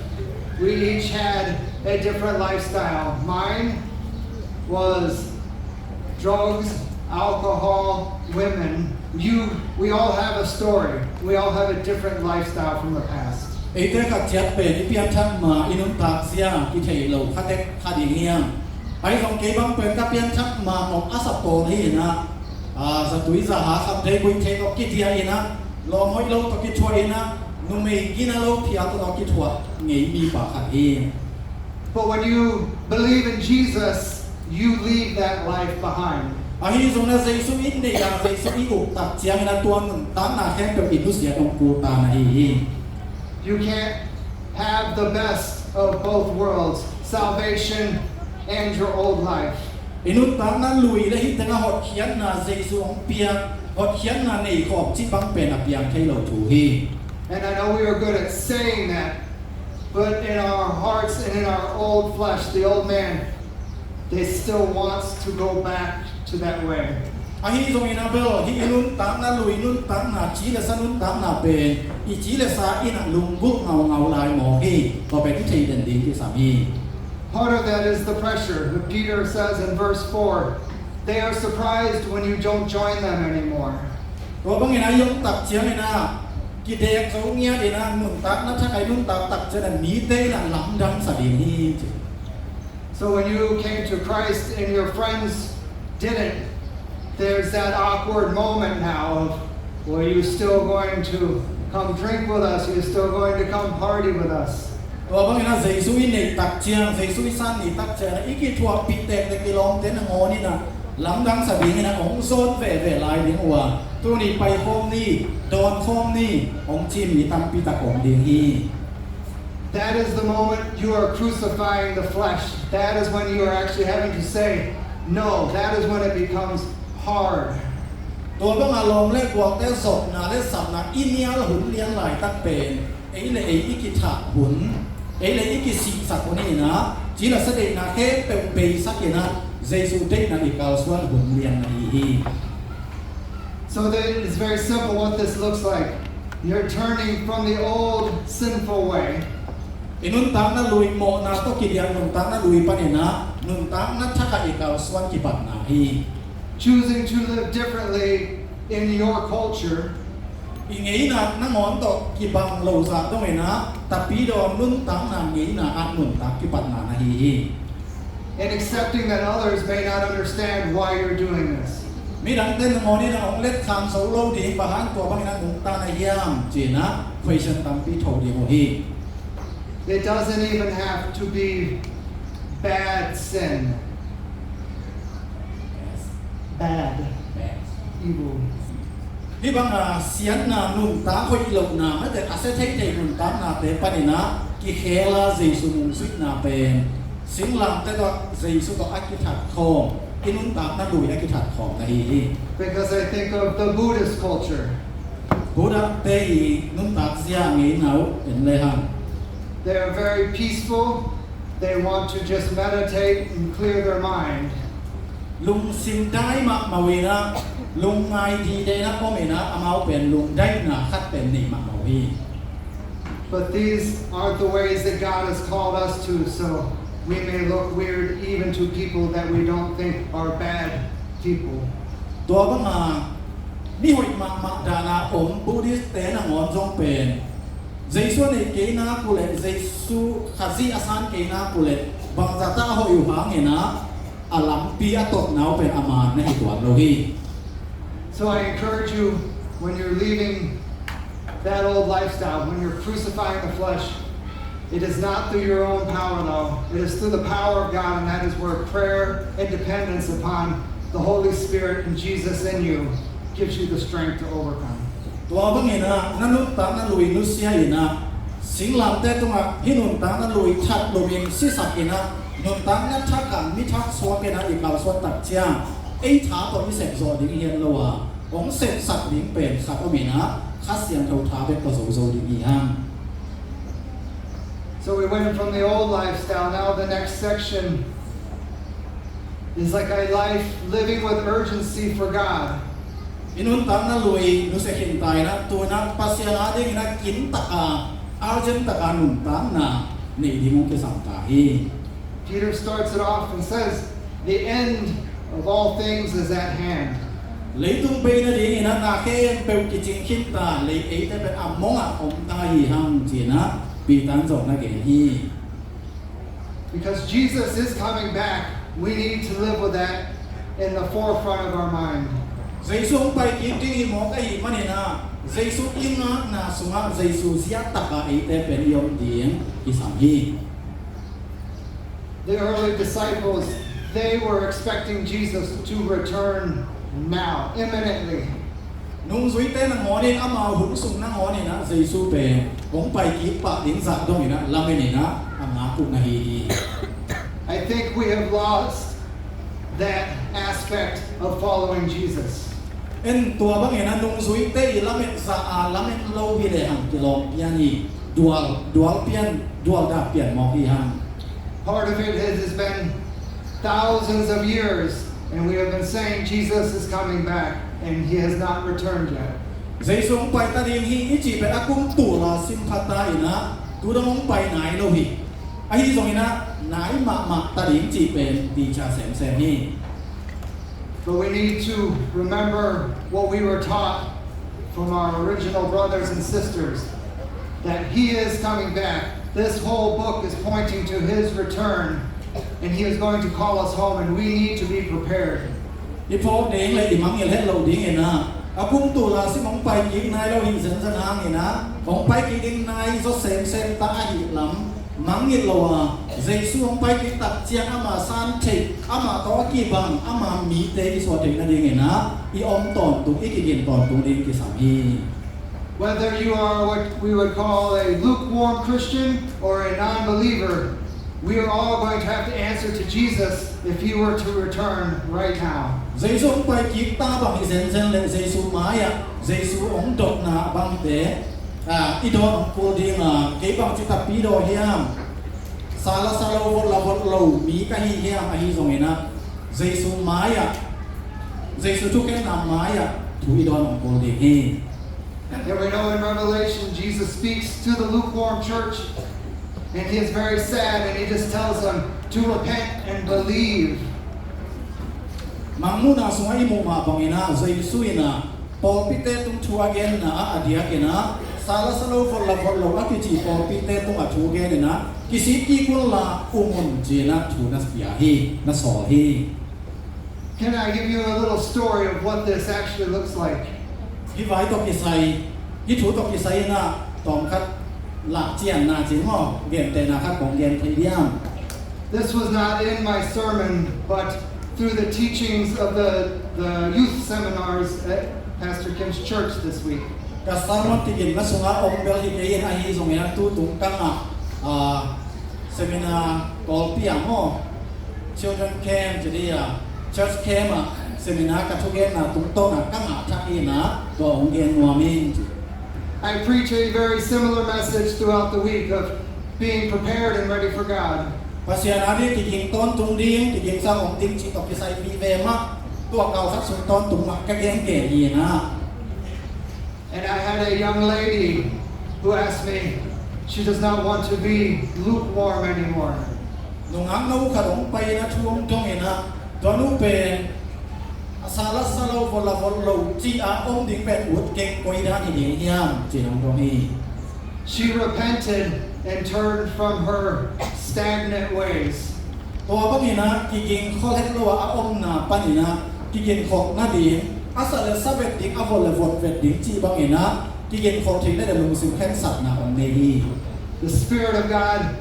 We each had a different lifestyle. Mine was drugs, alcohol, women, You, we all have a story. We all have a different lifestyle from the past. Eite khat ciat pen i pianthak ma, i nuntak zia kithei lo khat tek khat ding hiam? Ahi zong kei bang pen ka pianthak ma nop a sa pawl hi inah, a, zatui zaha, khamthei guihthei tawh kidia inah, lawm hoih lo tawh kithuah inah, numei gina lo phial tawh kithuah ngei mipa khat hi. But when you believe in Jesus, you leave that life behind. Ahi zongin Jesu i neih a, Jesu i up tak ciangin a tua nuntakna khempeuh i nusia hong kul ta na hi hi. You can't have the best of both worlds, salvation and your old life. I nuntakna lui le hih tengah hotkhiatna Jesu hong piak, hotkhiatna nei khawm cih bang pen a piang thei lo thu hi. And I know we are good at saying that, but in our hearts and in our old flesh, the old man, they still wants to go back to that way. Ahi zongin a bel, hih i nuntakna lui nuntakna, ci le sa nuntakna pen i ci le sa in a lunggulh ngaungau lai mawk hi. Tua pen i thei den ding kisam hi. Part of that is the pressure. Peter says in verse four, they are surprised when you don't join them anymore. Tua bangin a i om tak ciangin a kidek zo ngiat inah, nuntakna thak a i nuntak tak ciangin a mite in a lamdang sa ding hi ci. So when you came to Christ and your friends didn't, there's that awkward moment now of, well, you still going to come drink with us? You still going to come party with us? Tua bangin a Jesu i neih tak ciang, Jesu i san ni tak ciang, i kithuahpih tektek i lawmte nangawn in a lamdang sa dingin a hong zawn veve lai ding uh a, tuni pai khawm ni, dawn khawm ni, hong ci mi tampi tak om ding hi. That is the moment you are crucifying the flesh. That is when you are actually having to say no. That is when it becomes hard. Tua banga lawm le gualte zopna le sapna i nial hun lian laitak pen ei le ei i kithah hun, ei le ei i kisihsak hun hi inah, ci le sa deihna khempeuh beisak inah, Jesu deihna i kalsuan hun lian na hi hi. So that it's very simple what this looks like. You're turning from the old sinful way. I nuntakna lui, mawhna tawh kidiah nuntakna lui panin a nuntakna thak a i kalsuan kipatna hi. Choosing to live differently in your culture. I ngeina nangawn tawh kibang lo zah dongin a, tapidaw nuntakna ngeina ah nuntak kipatna na hi hi. And accepting that others may not understand why you're doing this. Midangte nangawn in a hong letkham zo lo ding, bang hang tua bangin a nungta na hiam ci-in a question tampi tho ding uh hi. It doesn't even have to be bad sin. Bad. Evil. Hih banga siatna, nuntak hoih lohna, mate a sia theithei nuntaknate panin a kikhel a Jesu nungzuihna pen singlamteh tawh Jesu tawh a kithat khawm, i nuntakna lui a kithat khawm na hi hi. Because I think of the Buddhist culture. Buddha te i nuntak zia ngeina uh en lehang. They are very peaceful. They want to just meditate and clear their mind. Lungsim dai mahmah uh in a, lungngai dide in a om in a, amau pen lungdaina khat pen nei mahmah uh hi. But these aren't the ways that God has called us to, so we may look weird even to people that we don't think are bad people. Tua banga mi hoih mahmah dana om Buddhist te nangawn zong pen Jesu a neih kei nak uh leh, Jesu Khazih a san kei nak uh leh, bangzah ta a hoih uh hangin a, a lampi a totna uh pen a man na hi tuan lo hi. So I encourage you, when you're leaving that old lifestyle, when you're crucifying the flesh, it is not through your own power, though. It is through the power of God, and that is where prayer and dependence upon the Holy Spirit and Jesus in you gives you the strength to overcome. Tua bangin a, na nuntakna lui nusia in a, singlamteh tungah hih nuntakna lui that lomin sisak in a, nuntakna thak a mi thak suak in a i kalsuan tak ciang, ei tha tawh i sepzawh ding hi lo a, hong sepsak ding pen khat om in a, Kha Siangtho tha bek tawh zozo ding hi hang. So we went from the old lifestyle, now the next section is like a life living with urgency for God. I nuntakna lui nusia khin ta in a, tu-in a Pasian adingin a kim taka, urgent taka nuntakna nei ding hong kisam ta hi. Peter starts it off and says, the end of all things is at hand. Leitung bei nadingin ah na khempeuh kicing khinta lei eite pen a mongah om ta hi hang ci-in ah Peter in zong na gen hi. Because Jesus is coming back, we need to live with that in the forefront of our mind. Jesu hong pai kik ding hi mawk ahih manin ah Jesu i ngakna sungah Jesu ziahtakah eite pen i om ding kisam hi. The early disciples, they were expecting Jesus to return now, imminently. Nungzuite nangawn in amau hun sung nangawn in ah Jesu pen hong pai kik pah ding zah dongin ah lamen in ah a ngak uh na hi hi. I think we have lost that aspect of following Jesus. En tua bangin ah nungzuite i lamet zah a lamet lo hi lehang kilawm pian hi. Dual, dual pian, dual dah pian mawk hi hang. Part of it has been thousands of years, and we have been saying Jesus is coming back, and he has not returned yet. Jesu hong pai ta ding hi i cih pen a kum tul a sim pha ta in ah tu dong hong pai nai lo hi. Ahi zongin ah nai mahmah ta ding cih pen teacher semsem hi. But we need to remember what we were taught from our original brothers and sisters, that he is coming back. This whole book is pointing to his return, and he is going to call us home, and we need to be prepared. I phawk ding le i mangngilh het loh dingin ah a kum tul a sim hong pai kik nai lo hi zenzen hangin ah hong pai kik ding nai zaw semsem ta ahih lam mangngilh lo a, Jesu hong pai kik tak ciang ama san theih, ama tawh a kibang, ama mite i suah theih nadingin ah i om tawntung, i kigin tawntung ding kisam hi. Whether you are what we would call a lukewarm Christian or a non-believer, we are all going to have to answer to Jesus if he were to return right now. Jesu hong pai kik ta bang hi zenzen le Jesu mai-ah Jesu hong dotna bangte ah i dawn hong kul ding a, kei bangci tapi daw hiam? Sa la sa lo, vot la vot lo mi ka hi hiam? Ahi zongin ah Jesu mai-ah, Jesu thukhenna mai-ah thu i dawn hong kul ding hi. And we know in Revelation, Jesus speaks to the lukewarm church, and he is very sad, and he just tells them to repent and believe. Mangmuhna sungah i muh mah bangin ah Jesu in ah pawlpite tung thu a genna ah a diakin ah sa la sa lo, vot la vot lo a kici pawlpite tungah thu genin ah kisik kik unla um un ci-in ah thu na pia hi, na sawl hi. Can I give you a little story of what this actually looks like? Hih vai tawh kisai, hih thu tawh kisai in ah tawmkhat lak cianna ci maw, gentehna khat kong gen thei diam? This was not in my sermon, but through the teachings of the, the youth seminars at Pastor Kim's church this week. Ka sermon kigin na sungah om bel hi kei in, ahi zongin ah tu tung ka ngah, ah, seminar Kawlpi ah maw, children camp ci dih a, church camp ah seminar ka thugenna tungtawn ah ka ngah thak in ah tua hong gen nuam ing. I preach a very similar message throughout the week of being prepared and ready for God. Pasian a ding kiging tawntung ding, kiging sang om ding cih tawh kisai vive mah, tua kal khat sung tawntung mah ka gen kei hi in ah. And I had a young lady who asked me, she does not want to be lukewarm anymore. Nungak no khat hong pai in ah thu hong dong in ah, tua nu pen a sa la sa lo, vot la vot lo cih a om ding pen ut keng, koi dan hi ding hiam ci-in hong dong hi. She repented and turned from her stagnant ways. Tua bangin ah kiging khol het lo a a omna panin ah kigin khol nading, a sa le sa vet ding, a vot le vot vet ding cih bangin ah kigin khol theih nading lungsim khensatna hong nei hi. The Spirit of God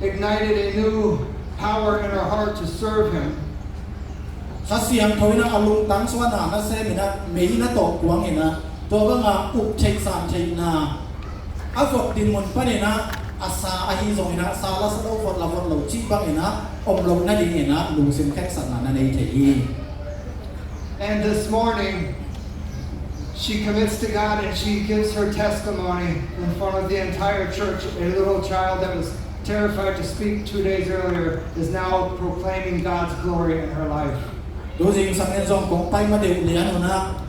ignited a new power in her heart to serve him. Kha Siangtho in ah a lungtang sungah na sem in ah, mei na tawh kuang in ah, tua banga up theih san theihna a vot dinmun panin ah, a sa ahi zongin ah sa la sa lo, vot la vot lo cih bangin ah om lo nadingin ah lungsim khensatna na nei thei hi. And this morning, she commits to God and she gives her testimony in front of the entire church. A little child that was terrified to speak two days earlier is now proclaiming God's glory in her life. Tu zingsang in zong kong pai ma deuh lian un ah,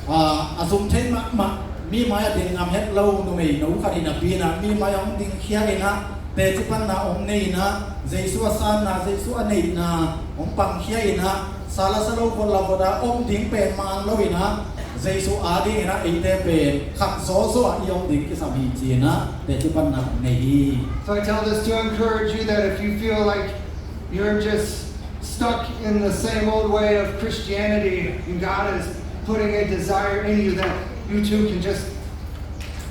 a, a zum thei mahmah, mi mai-ah ding ngam het lo numei no khat in ah, pi in ah mi mai-ah hong dingkhia in ah, teci panna hong nei in ah, Jesu a sanna, Jesu a neihna hong pangkhia in ah, Sa la sa lo, vot la vot a om ding pen man lo in ah, Jesu adingin ah eite pen khat zawzaw ah i om ding kisam hi ci-in ah teci panna nei hi. So I tell this to encourage you that if you feel like you're just stuck in the same old way of Christianity and God is putting a desire in you that you too can just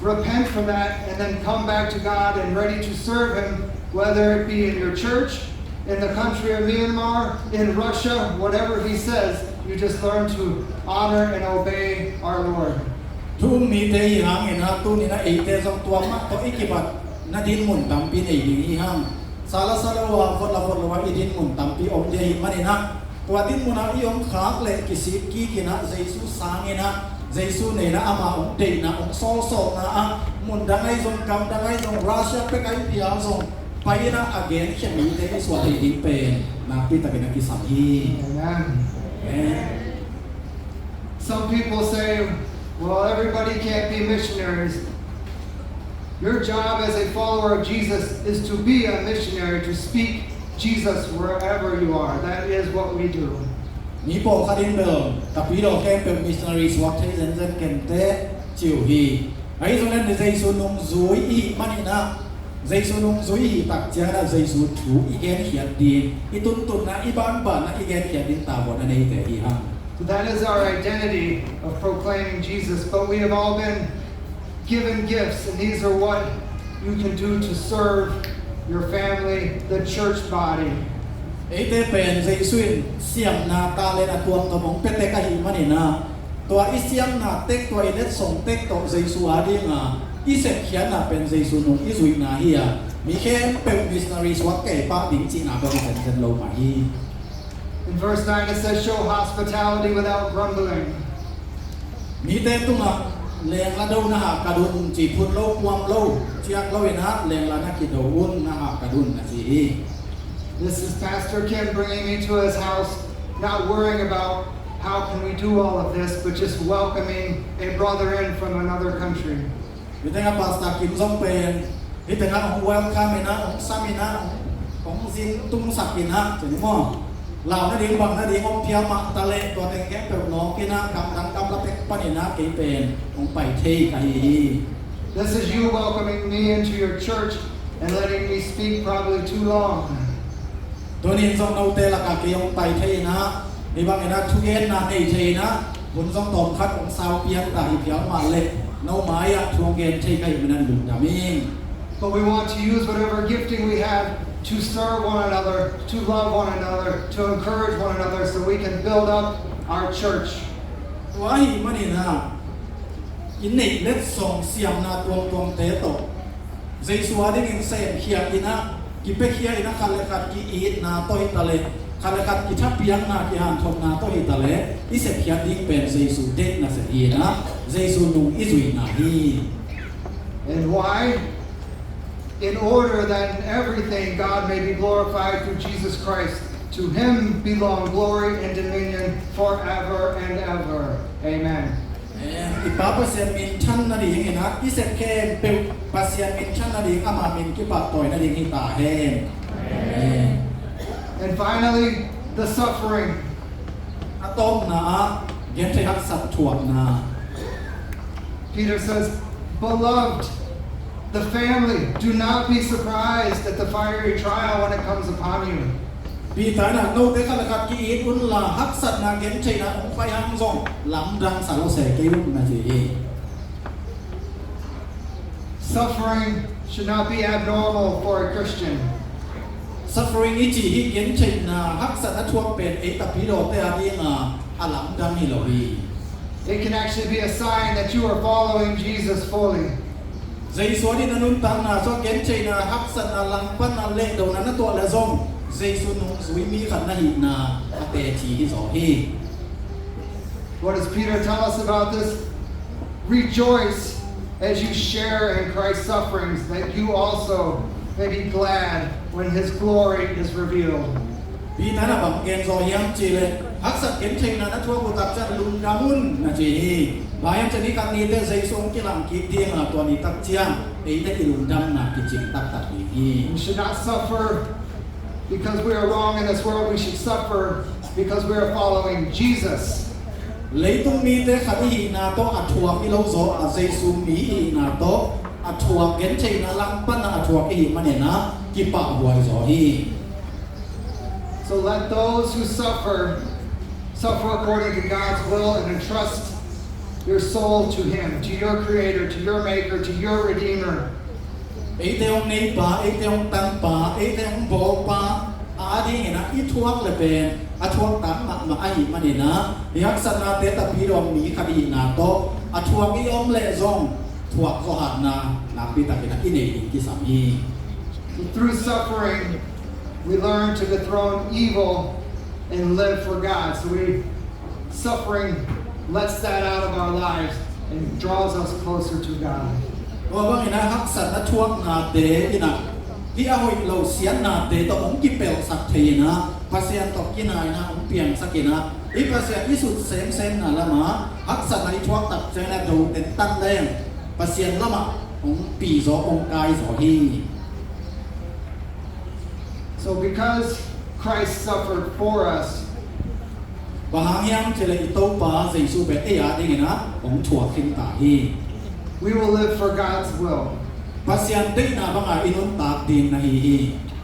repent from that and then come back to God and ready to serve Him, whether it be in your church, in the country of Myanmar, in Russia, whatever He says, you just learn to honor and obey our Lord. Thu um mite hi hangin ah, tuni-in ah eite zong tua mah tawh i kibat na dinmun tampi nei ding hi hang. Sa la sa lo a, vot la vot lo a i dinmun tampi om ding ahih manin ah, tua dinmun ah i om khak leh kisik kik in ah, Jesu sang in ah, Jesu nei in ah, ama hong deihna, hong sawlsawlna ah, mun dang ahi zong, gam dang ahi zong, Russia pek ahi phial zong, pai in ah a genkhiat mite i suah theih ding pen nakpi takin a kisam hi. Amen. Amen. Some people say, "Well, everybody can't be missionaries." Your job as a follower of Jesus is to be a missionary, to speak Jesus wherever you are. That is what we do. Mi pawlkhat in bel, "Tapidaw khempeuh missionary suak thei zenzen ken teh," ci uh hi. Ahi zongin ah Jesu nungzui i hih manin ah, Jesu nungzui i hih tak ciangin ah Jesu thu i genkhiat ding, i tuntunna, i banbanna i genkhiat ding tavuan a neite hi hang. That is our identity of proclaiming Jesus, but we have all been given gifts, and these are what you can do to serve your family, the church body. Eite pen Jesu in siamna, talent a tuamtuam hong pia tek ahih manin ah, tua i siamna tek, tua i letsong tek tawh Jesu ading a i sepkhiatna pen Jesu nung i zuihna hi a, mi khempeuh missionary suak kei pah ding cihna bek hi zenzen lo mah hi. In verse nine it says, "Show hospitality without grumbling." Mite tungah lengla do na hahkat un, ci phut lo, kuam lo, ciak lo in ah lengla na kido un, na hahkat un, a ci hi. This is Pastor Kim bringing me to his house, not worrying about how can we do all of this, but just welcoming a brother in from another country. Hih tengah Pastor Kim zong pen, hih tengah hong welcome in ah, hong sam in ah, hong zin tungsak in ah, ci ni maw. Lau nading, bang nading om phial mah taleh, tua teng khempeuh nawk in ah, gamdang gamla pek panin ah kei pen hong pai thei ka hi hi. This is you welcoming me into your church and letting me speak probably too long. Tuni-in zong note lakah kei hong pai thei in ah, hih bangin ah thugenna nei thei in ah, hun zong tawmkhat hong sau pian ta hi phial mah leh, no mai-ah thu hong gen thei ka hih manin lungdam ing. But we want to use whatever gifting we have to serve one another, to love one another, to encourage one another, so we can build up our church. Tua ahih manin ah, i neih letsong siamna tuamtuamte tawh Jesu adingin semkhia in ah, kipiakhia in ah, khat le khat ki-itna tawh hi taleh, khat le khat kithapiakna, kihanthawnna tawh hi taleh, i sepkhiat ding pen Jesu deihna seh hi in ah, Jesu nung i zuihna hi. And why? In order that in everything God may be glorified through Jesus Christ. To Him belong glory and dominion forever and ever. Amen. Amen. I Pa Pasian minthan nading in ah, i sep khempeuh Pasian minthan nading, ama min kipahtawi nading hi ta hen. Amen. And finally, the suffering. A tawpna ah, gentheih haksat thuakna. Peter says, "Beloved, the family, do not be surprised at the fiery trial when it comes upon you." Peter in ah, note khat le khat ki-it unla, haksatna, gentheihna hong pai hang zong lamdang sa lo se kei un, na ci hi. Suffering should not be abnormal for a Christian. Suffering i cih hih gentheihna, haksatna thuak pen ei Tapidawte ading a, a lamdang hi lo hi. It can actually be a sign that you are following Jesus fully. Jesu ading na nuntakna, zong gentheihna, haksatna, langpanna, lehdona na tuah leh zong Jesu nungzui mi khat na hihna a teci hi zaw hi. What does Peter tell us about this? "Rejoice as you share in Christ's sufferings, that you also may be glad when his glory is revealed." Peter in a bang gen zaw hiam cih leh, haksat gentheihna na thuak uh tak ciang lungdam un, na ci hi. Bang hiam cih leh ni khat ni teh Jesu hong kilang kik ding a, tua ni tak ciang eite i lungdamna kicing taktak ding hi. We should not suffer because we are wrong in this world. We should suffer Because we are following Jesus. Leitung mite khat i hihna tawh a thuak i lo zaw a, Jesu mi i hihna tawh a thuak, gentheihna langpanna a thuak i hih manin ah kipahhuai zaw hi. So let those who suffer, suffer according to God's will and entrust your soul to Him, to your Creator, to your Maker, to your Redeemer. Eite hong neipa, eite hong tangpa, eite hong bawlpa a dingin ah i thuak le pen a thuak tak mahmah ahih manin ah, i haksatnate tapidaw mi khat i hihna tawh a thuak i om leh zong thuak zawh hatna nakpi takin ah i nei ding kisam hi. So through suffering, we learn to dethrone evil and live for God. So we suffering lets that out of our lives and draws us closer to God. Tua bangin ah haksatna thuaknate in ah hih a hoih lo siatnate tawh hong kipelhsak thei in ah, Pasian tawh kinai in ah hong piangsak in ah, i Pasian i sut semsemna lamah haksatna i thuak tak ciangin ah do tentan leng Pasian lamah hong pi zaw, hong kai zaw hi. So because Christ suffered for us, Bang hang hiam cih leh i Topa Jesu pen ei a dingin ah hong thuak khin ta hi. We will live for God's will. Pasian deihna banga i nuntak ding na hi hi.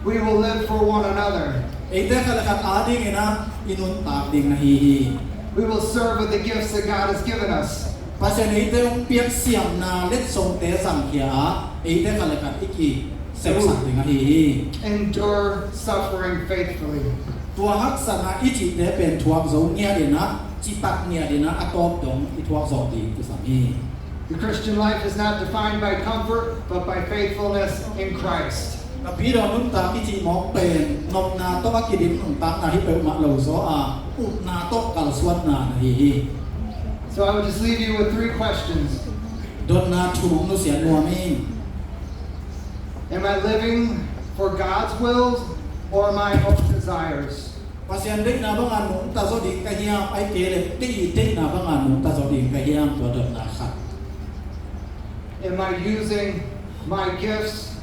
We will live for one another. Eite khat le khat a dingin ah i nuntak ding na hi hi. We will serve with the gifts that God has given us. Pasian eite hong piak siamna letsongte zangkhia a, eite khat le khat i kisepsak ding ahi hi. Endure suffering faithfully. Tua haksatna i cihte pen thuak zo ngiat in ah, citak ngiat in ah, a tawp dong i thuak zawh ding kisam hi. The Christian life is not defined by comfort, but by faithfulness in Christ. Tapidaw nuntak i cih mawk pen nopna tawh a kidim nuntakna hi peuhmah lo zaw a, upna tawh kalsuanna na hi hi. So I will just leave you with three questions. Dotna thum hong nusiat nuam ing. Am I living for God's will or my own desires? Pasian deihna banga nungta zaw ding ka hiam, ahih kei leh kei deihna banga nungta zaw ding ka hiam, tua dotna khat. Am I using my gifts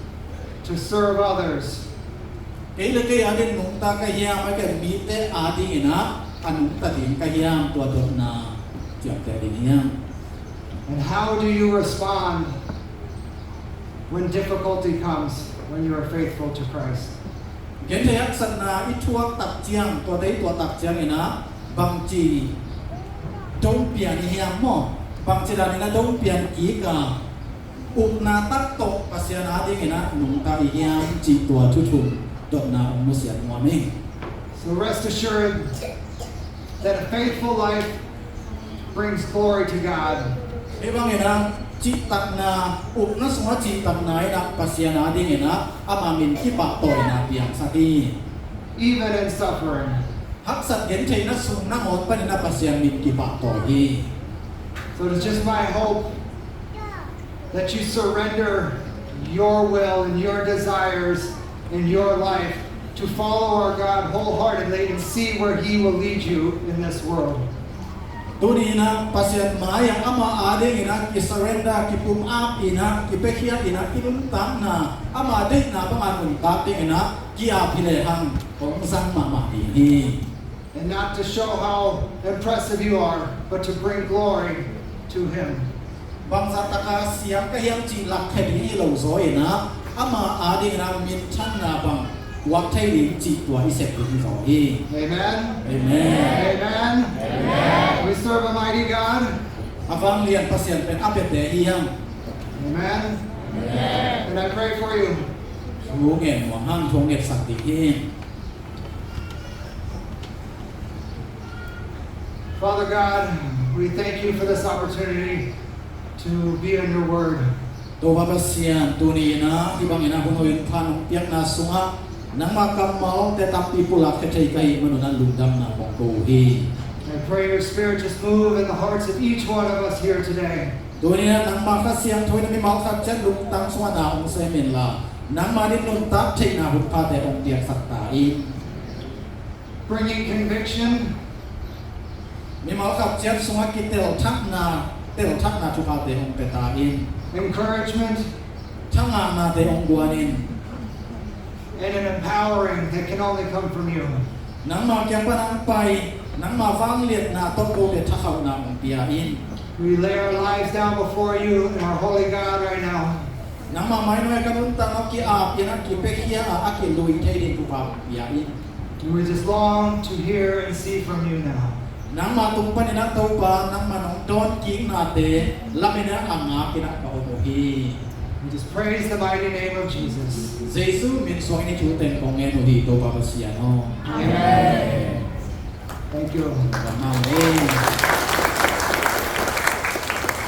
to serve others? Kei le kei a ding nungta ka hiam, ahih kei leh mite a dingin ah a nungta ding ka hiam, tua dotna ciamteh ding hiam. And how do you respond when difficulty comes when you are faithful to Christ? Genthei haksatna i thuak tak ciang, tuate i tuah tak ciangin ah bangci dong pian i hiam maw? Bangci danin ah dong pian kik a, upna tak tawh Pasian a dingin ah nungta i hiam, cih tua thu thum dotna hong nusiat nuam ing. So rest assured that a faithful life brings glory to God. Hih bangin ah cihtakna, upna sungah cihtakna in ah Pasian a dingin ah ama min kipahtawina piangsak hi. Even in suffering. Haksat gentheihna sung nangawn panin ah Pasian min kipahtawina hi. So it's just my hope that you surrender your will and your desires in your life to follow our God wholeheartedly and see where He will lead you in this world. Tuni-in ah Pasian mai-ah ama a dingin ah kisurrender, kipumap in ah, kipiakhia in ah, i nuntakna ama deihna banga nuntak dingin ah ki-ap hi lehang hong zang mahmah ding hi. And not to show how impressive you are, but to bring glory to Him. Bangzah taka siam ka hiam cih lakkhia ding hi lo zaw in ah, ama a dingin ah minthanna bang puak thei ding cih tua i sep ding hi zaw hi. Amen. Amen. Amen. We serve a mighty God. A vanglian Pasian pen a biate hi hang. Amen. And I pray for you. Thu ngen nuam hang, thu ngetsak ding hi. Father God, we thank you for this opportunity to be in your word. Topa Pasian, tuni-in ah hih bangin ah hun hoih hun pha nong piakna sungah nangma kammalte tampi pulak khia thei ka hih manun ah lungdamna kong ko uh hi. I pray your spirit just move in the hearts of each one of us here today. Tuni-in ah nangma Kha Siangtho in ah mimal khat ciat lungtang sungah na hong sem inla, nangma din nuntak theihna hun phate hong piaksak ta in. Bringing conviction. Mimal khat ciat sungah kitelthakna, telthakna thuphate hong pia ta in. Encouragement. Thangahnate hong guan in. And an empowering that can only come from you. Nangma kiang pan hong pai, nangma vangliatna tawh kote thakhauhna hong pia in. We lay our lives down before you, our holy God, right now. Nangma mai nuai ka nuntakna ki-ap in a kipiakhia a, a kilui thei ding thupha hong pia in. And we just long to hear and see from you now. Nangma tung panin a Topa, nangma nong dawnkiknate lamin a ngak in a ka om uh hi. We just praise the mighty name of Jesus. Jesu min suangin hih thu teng kong ngen uh hi, Topa Pasian aw. Amen. Thank you. Amen.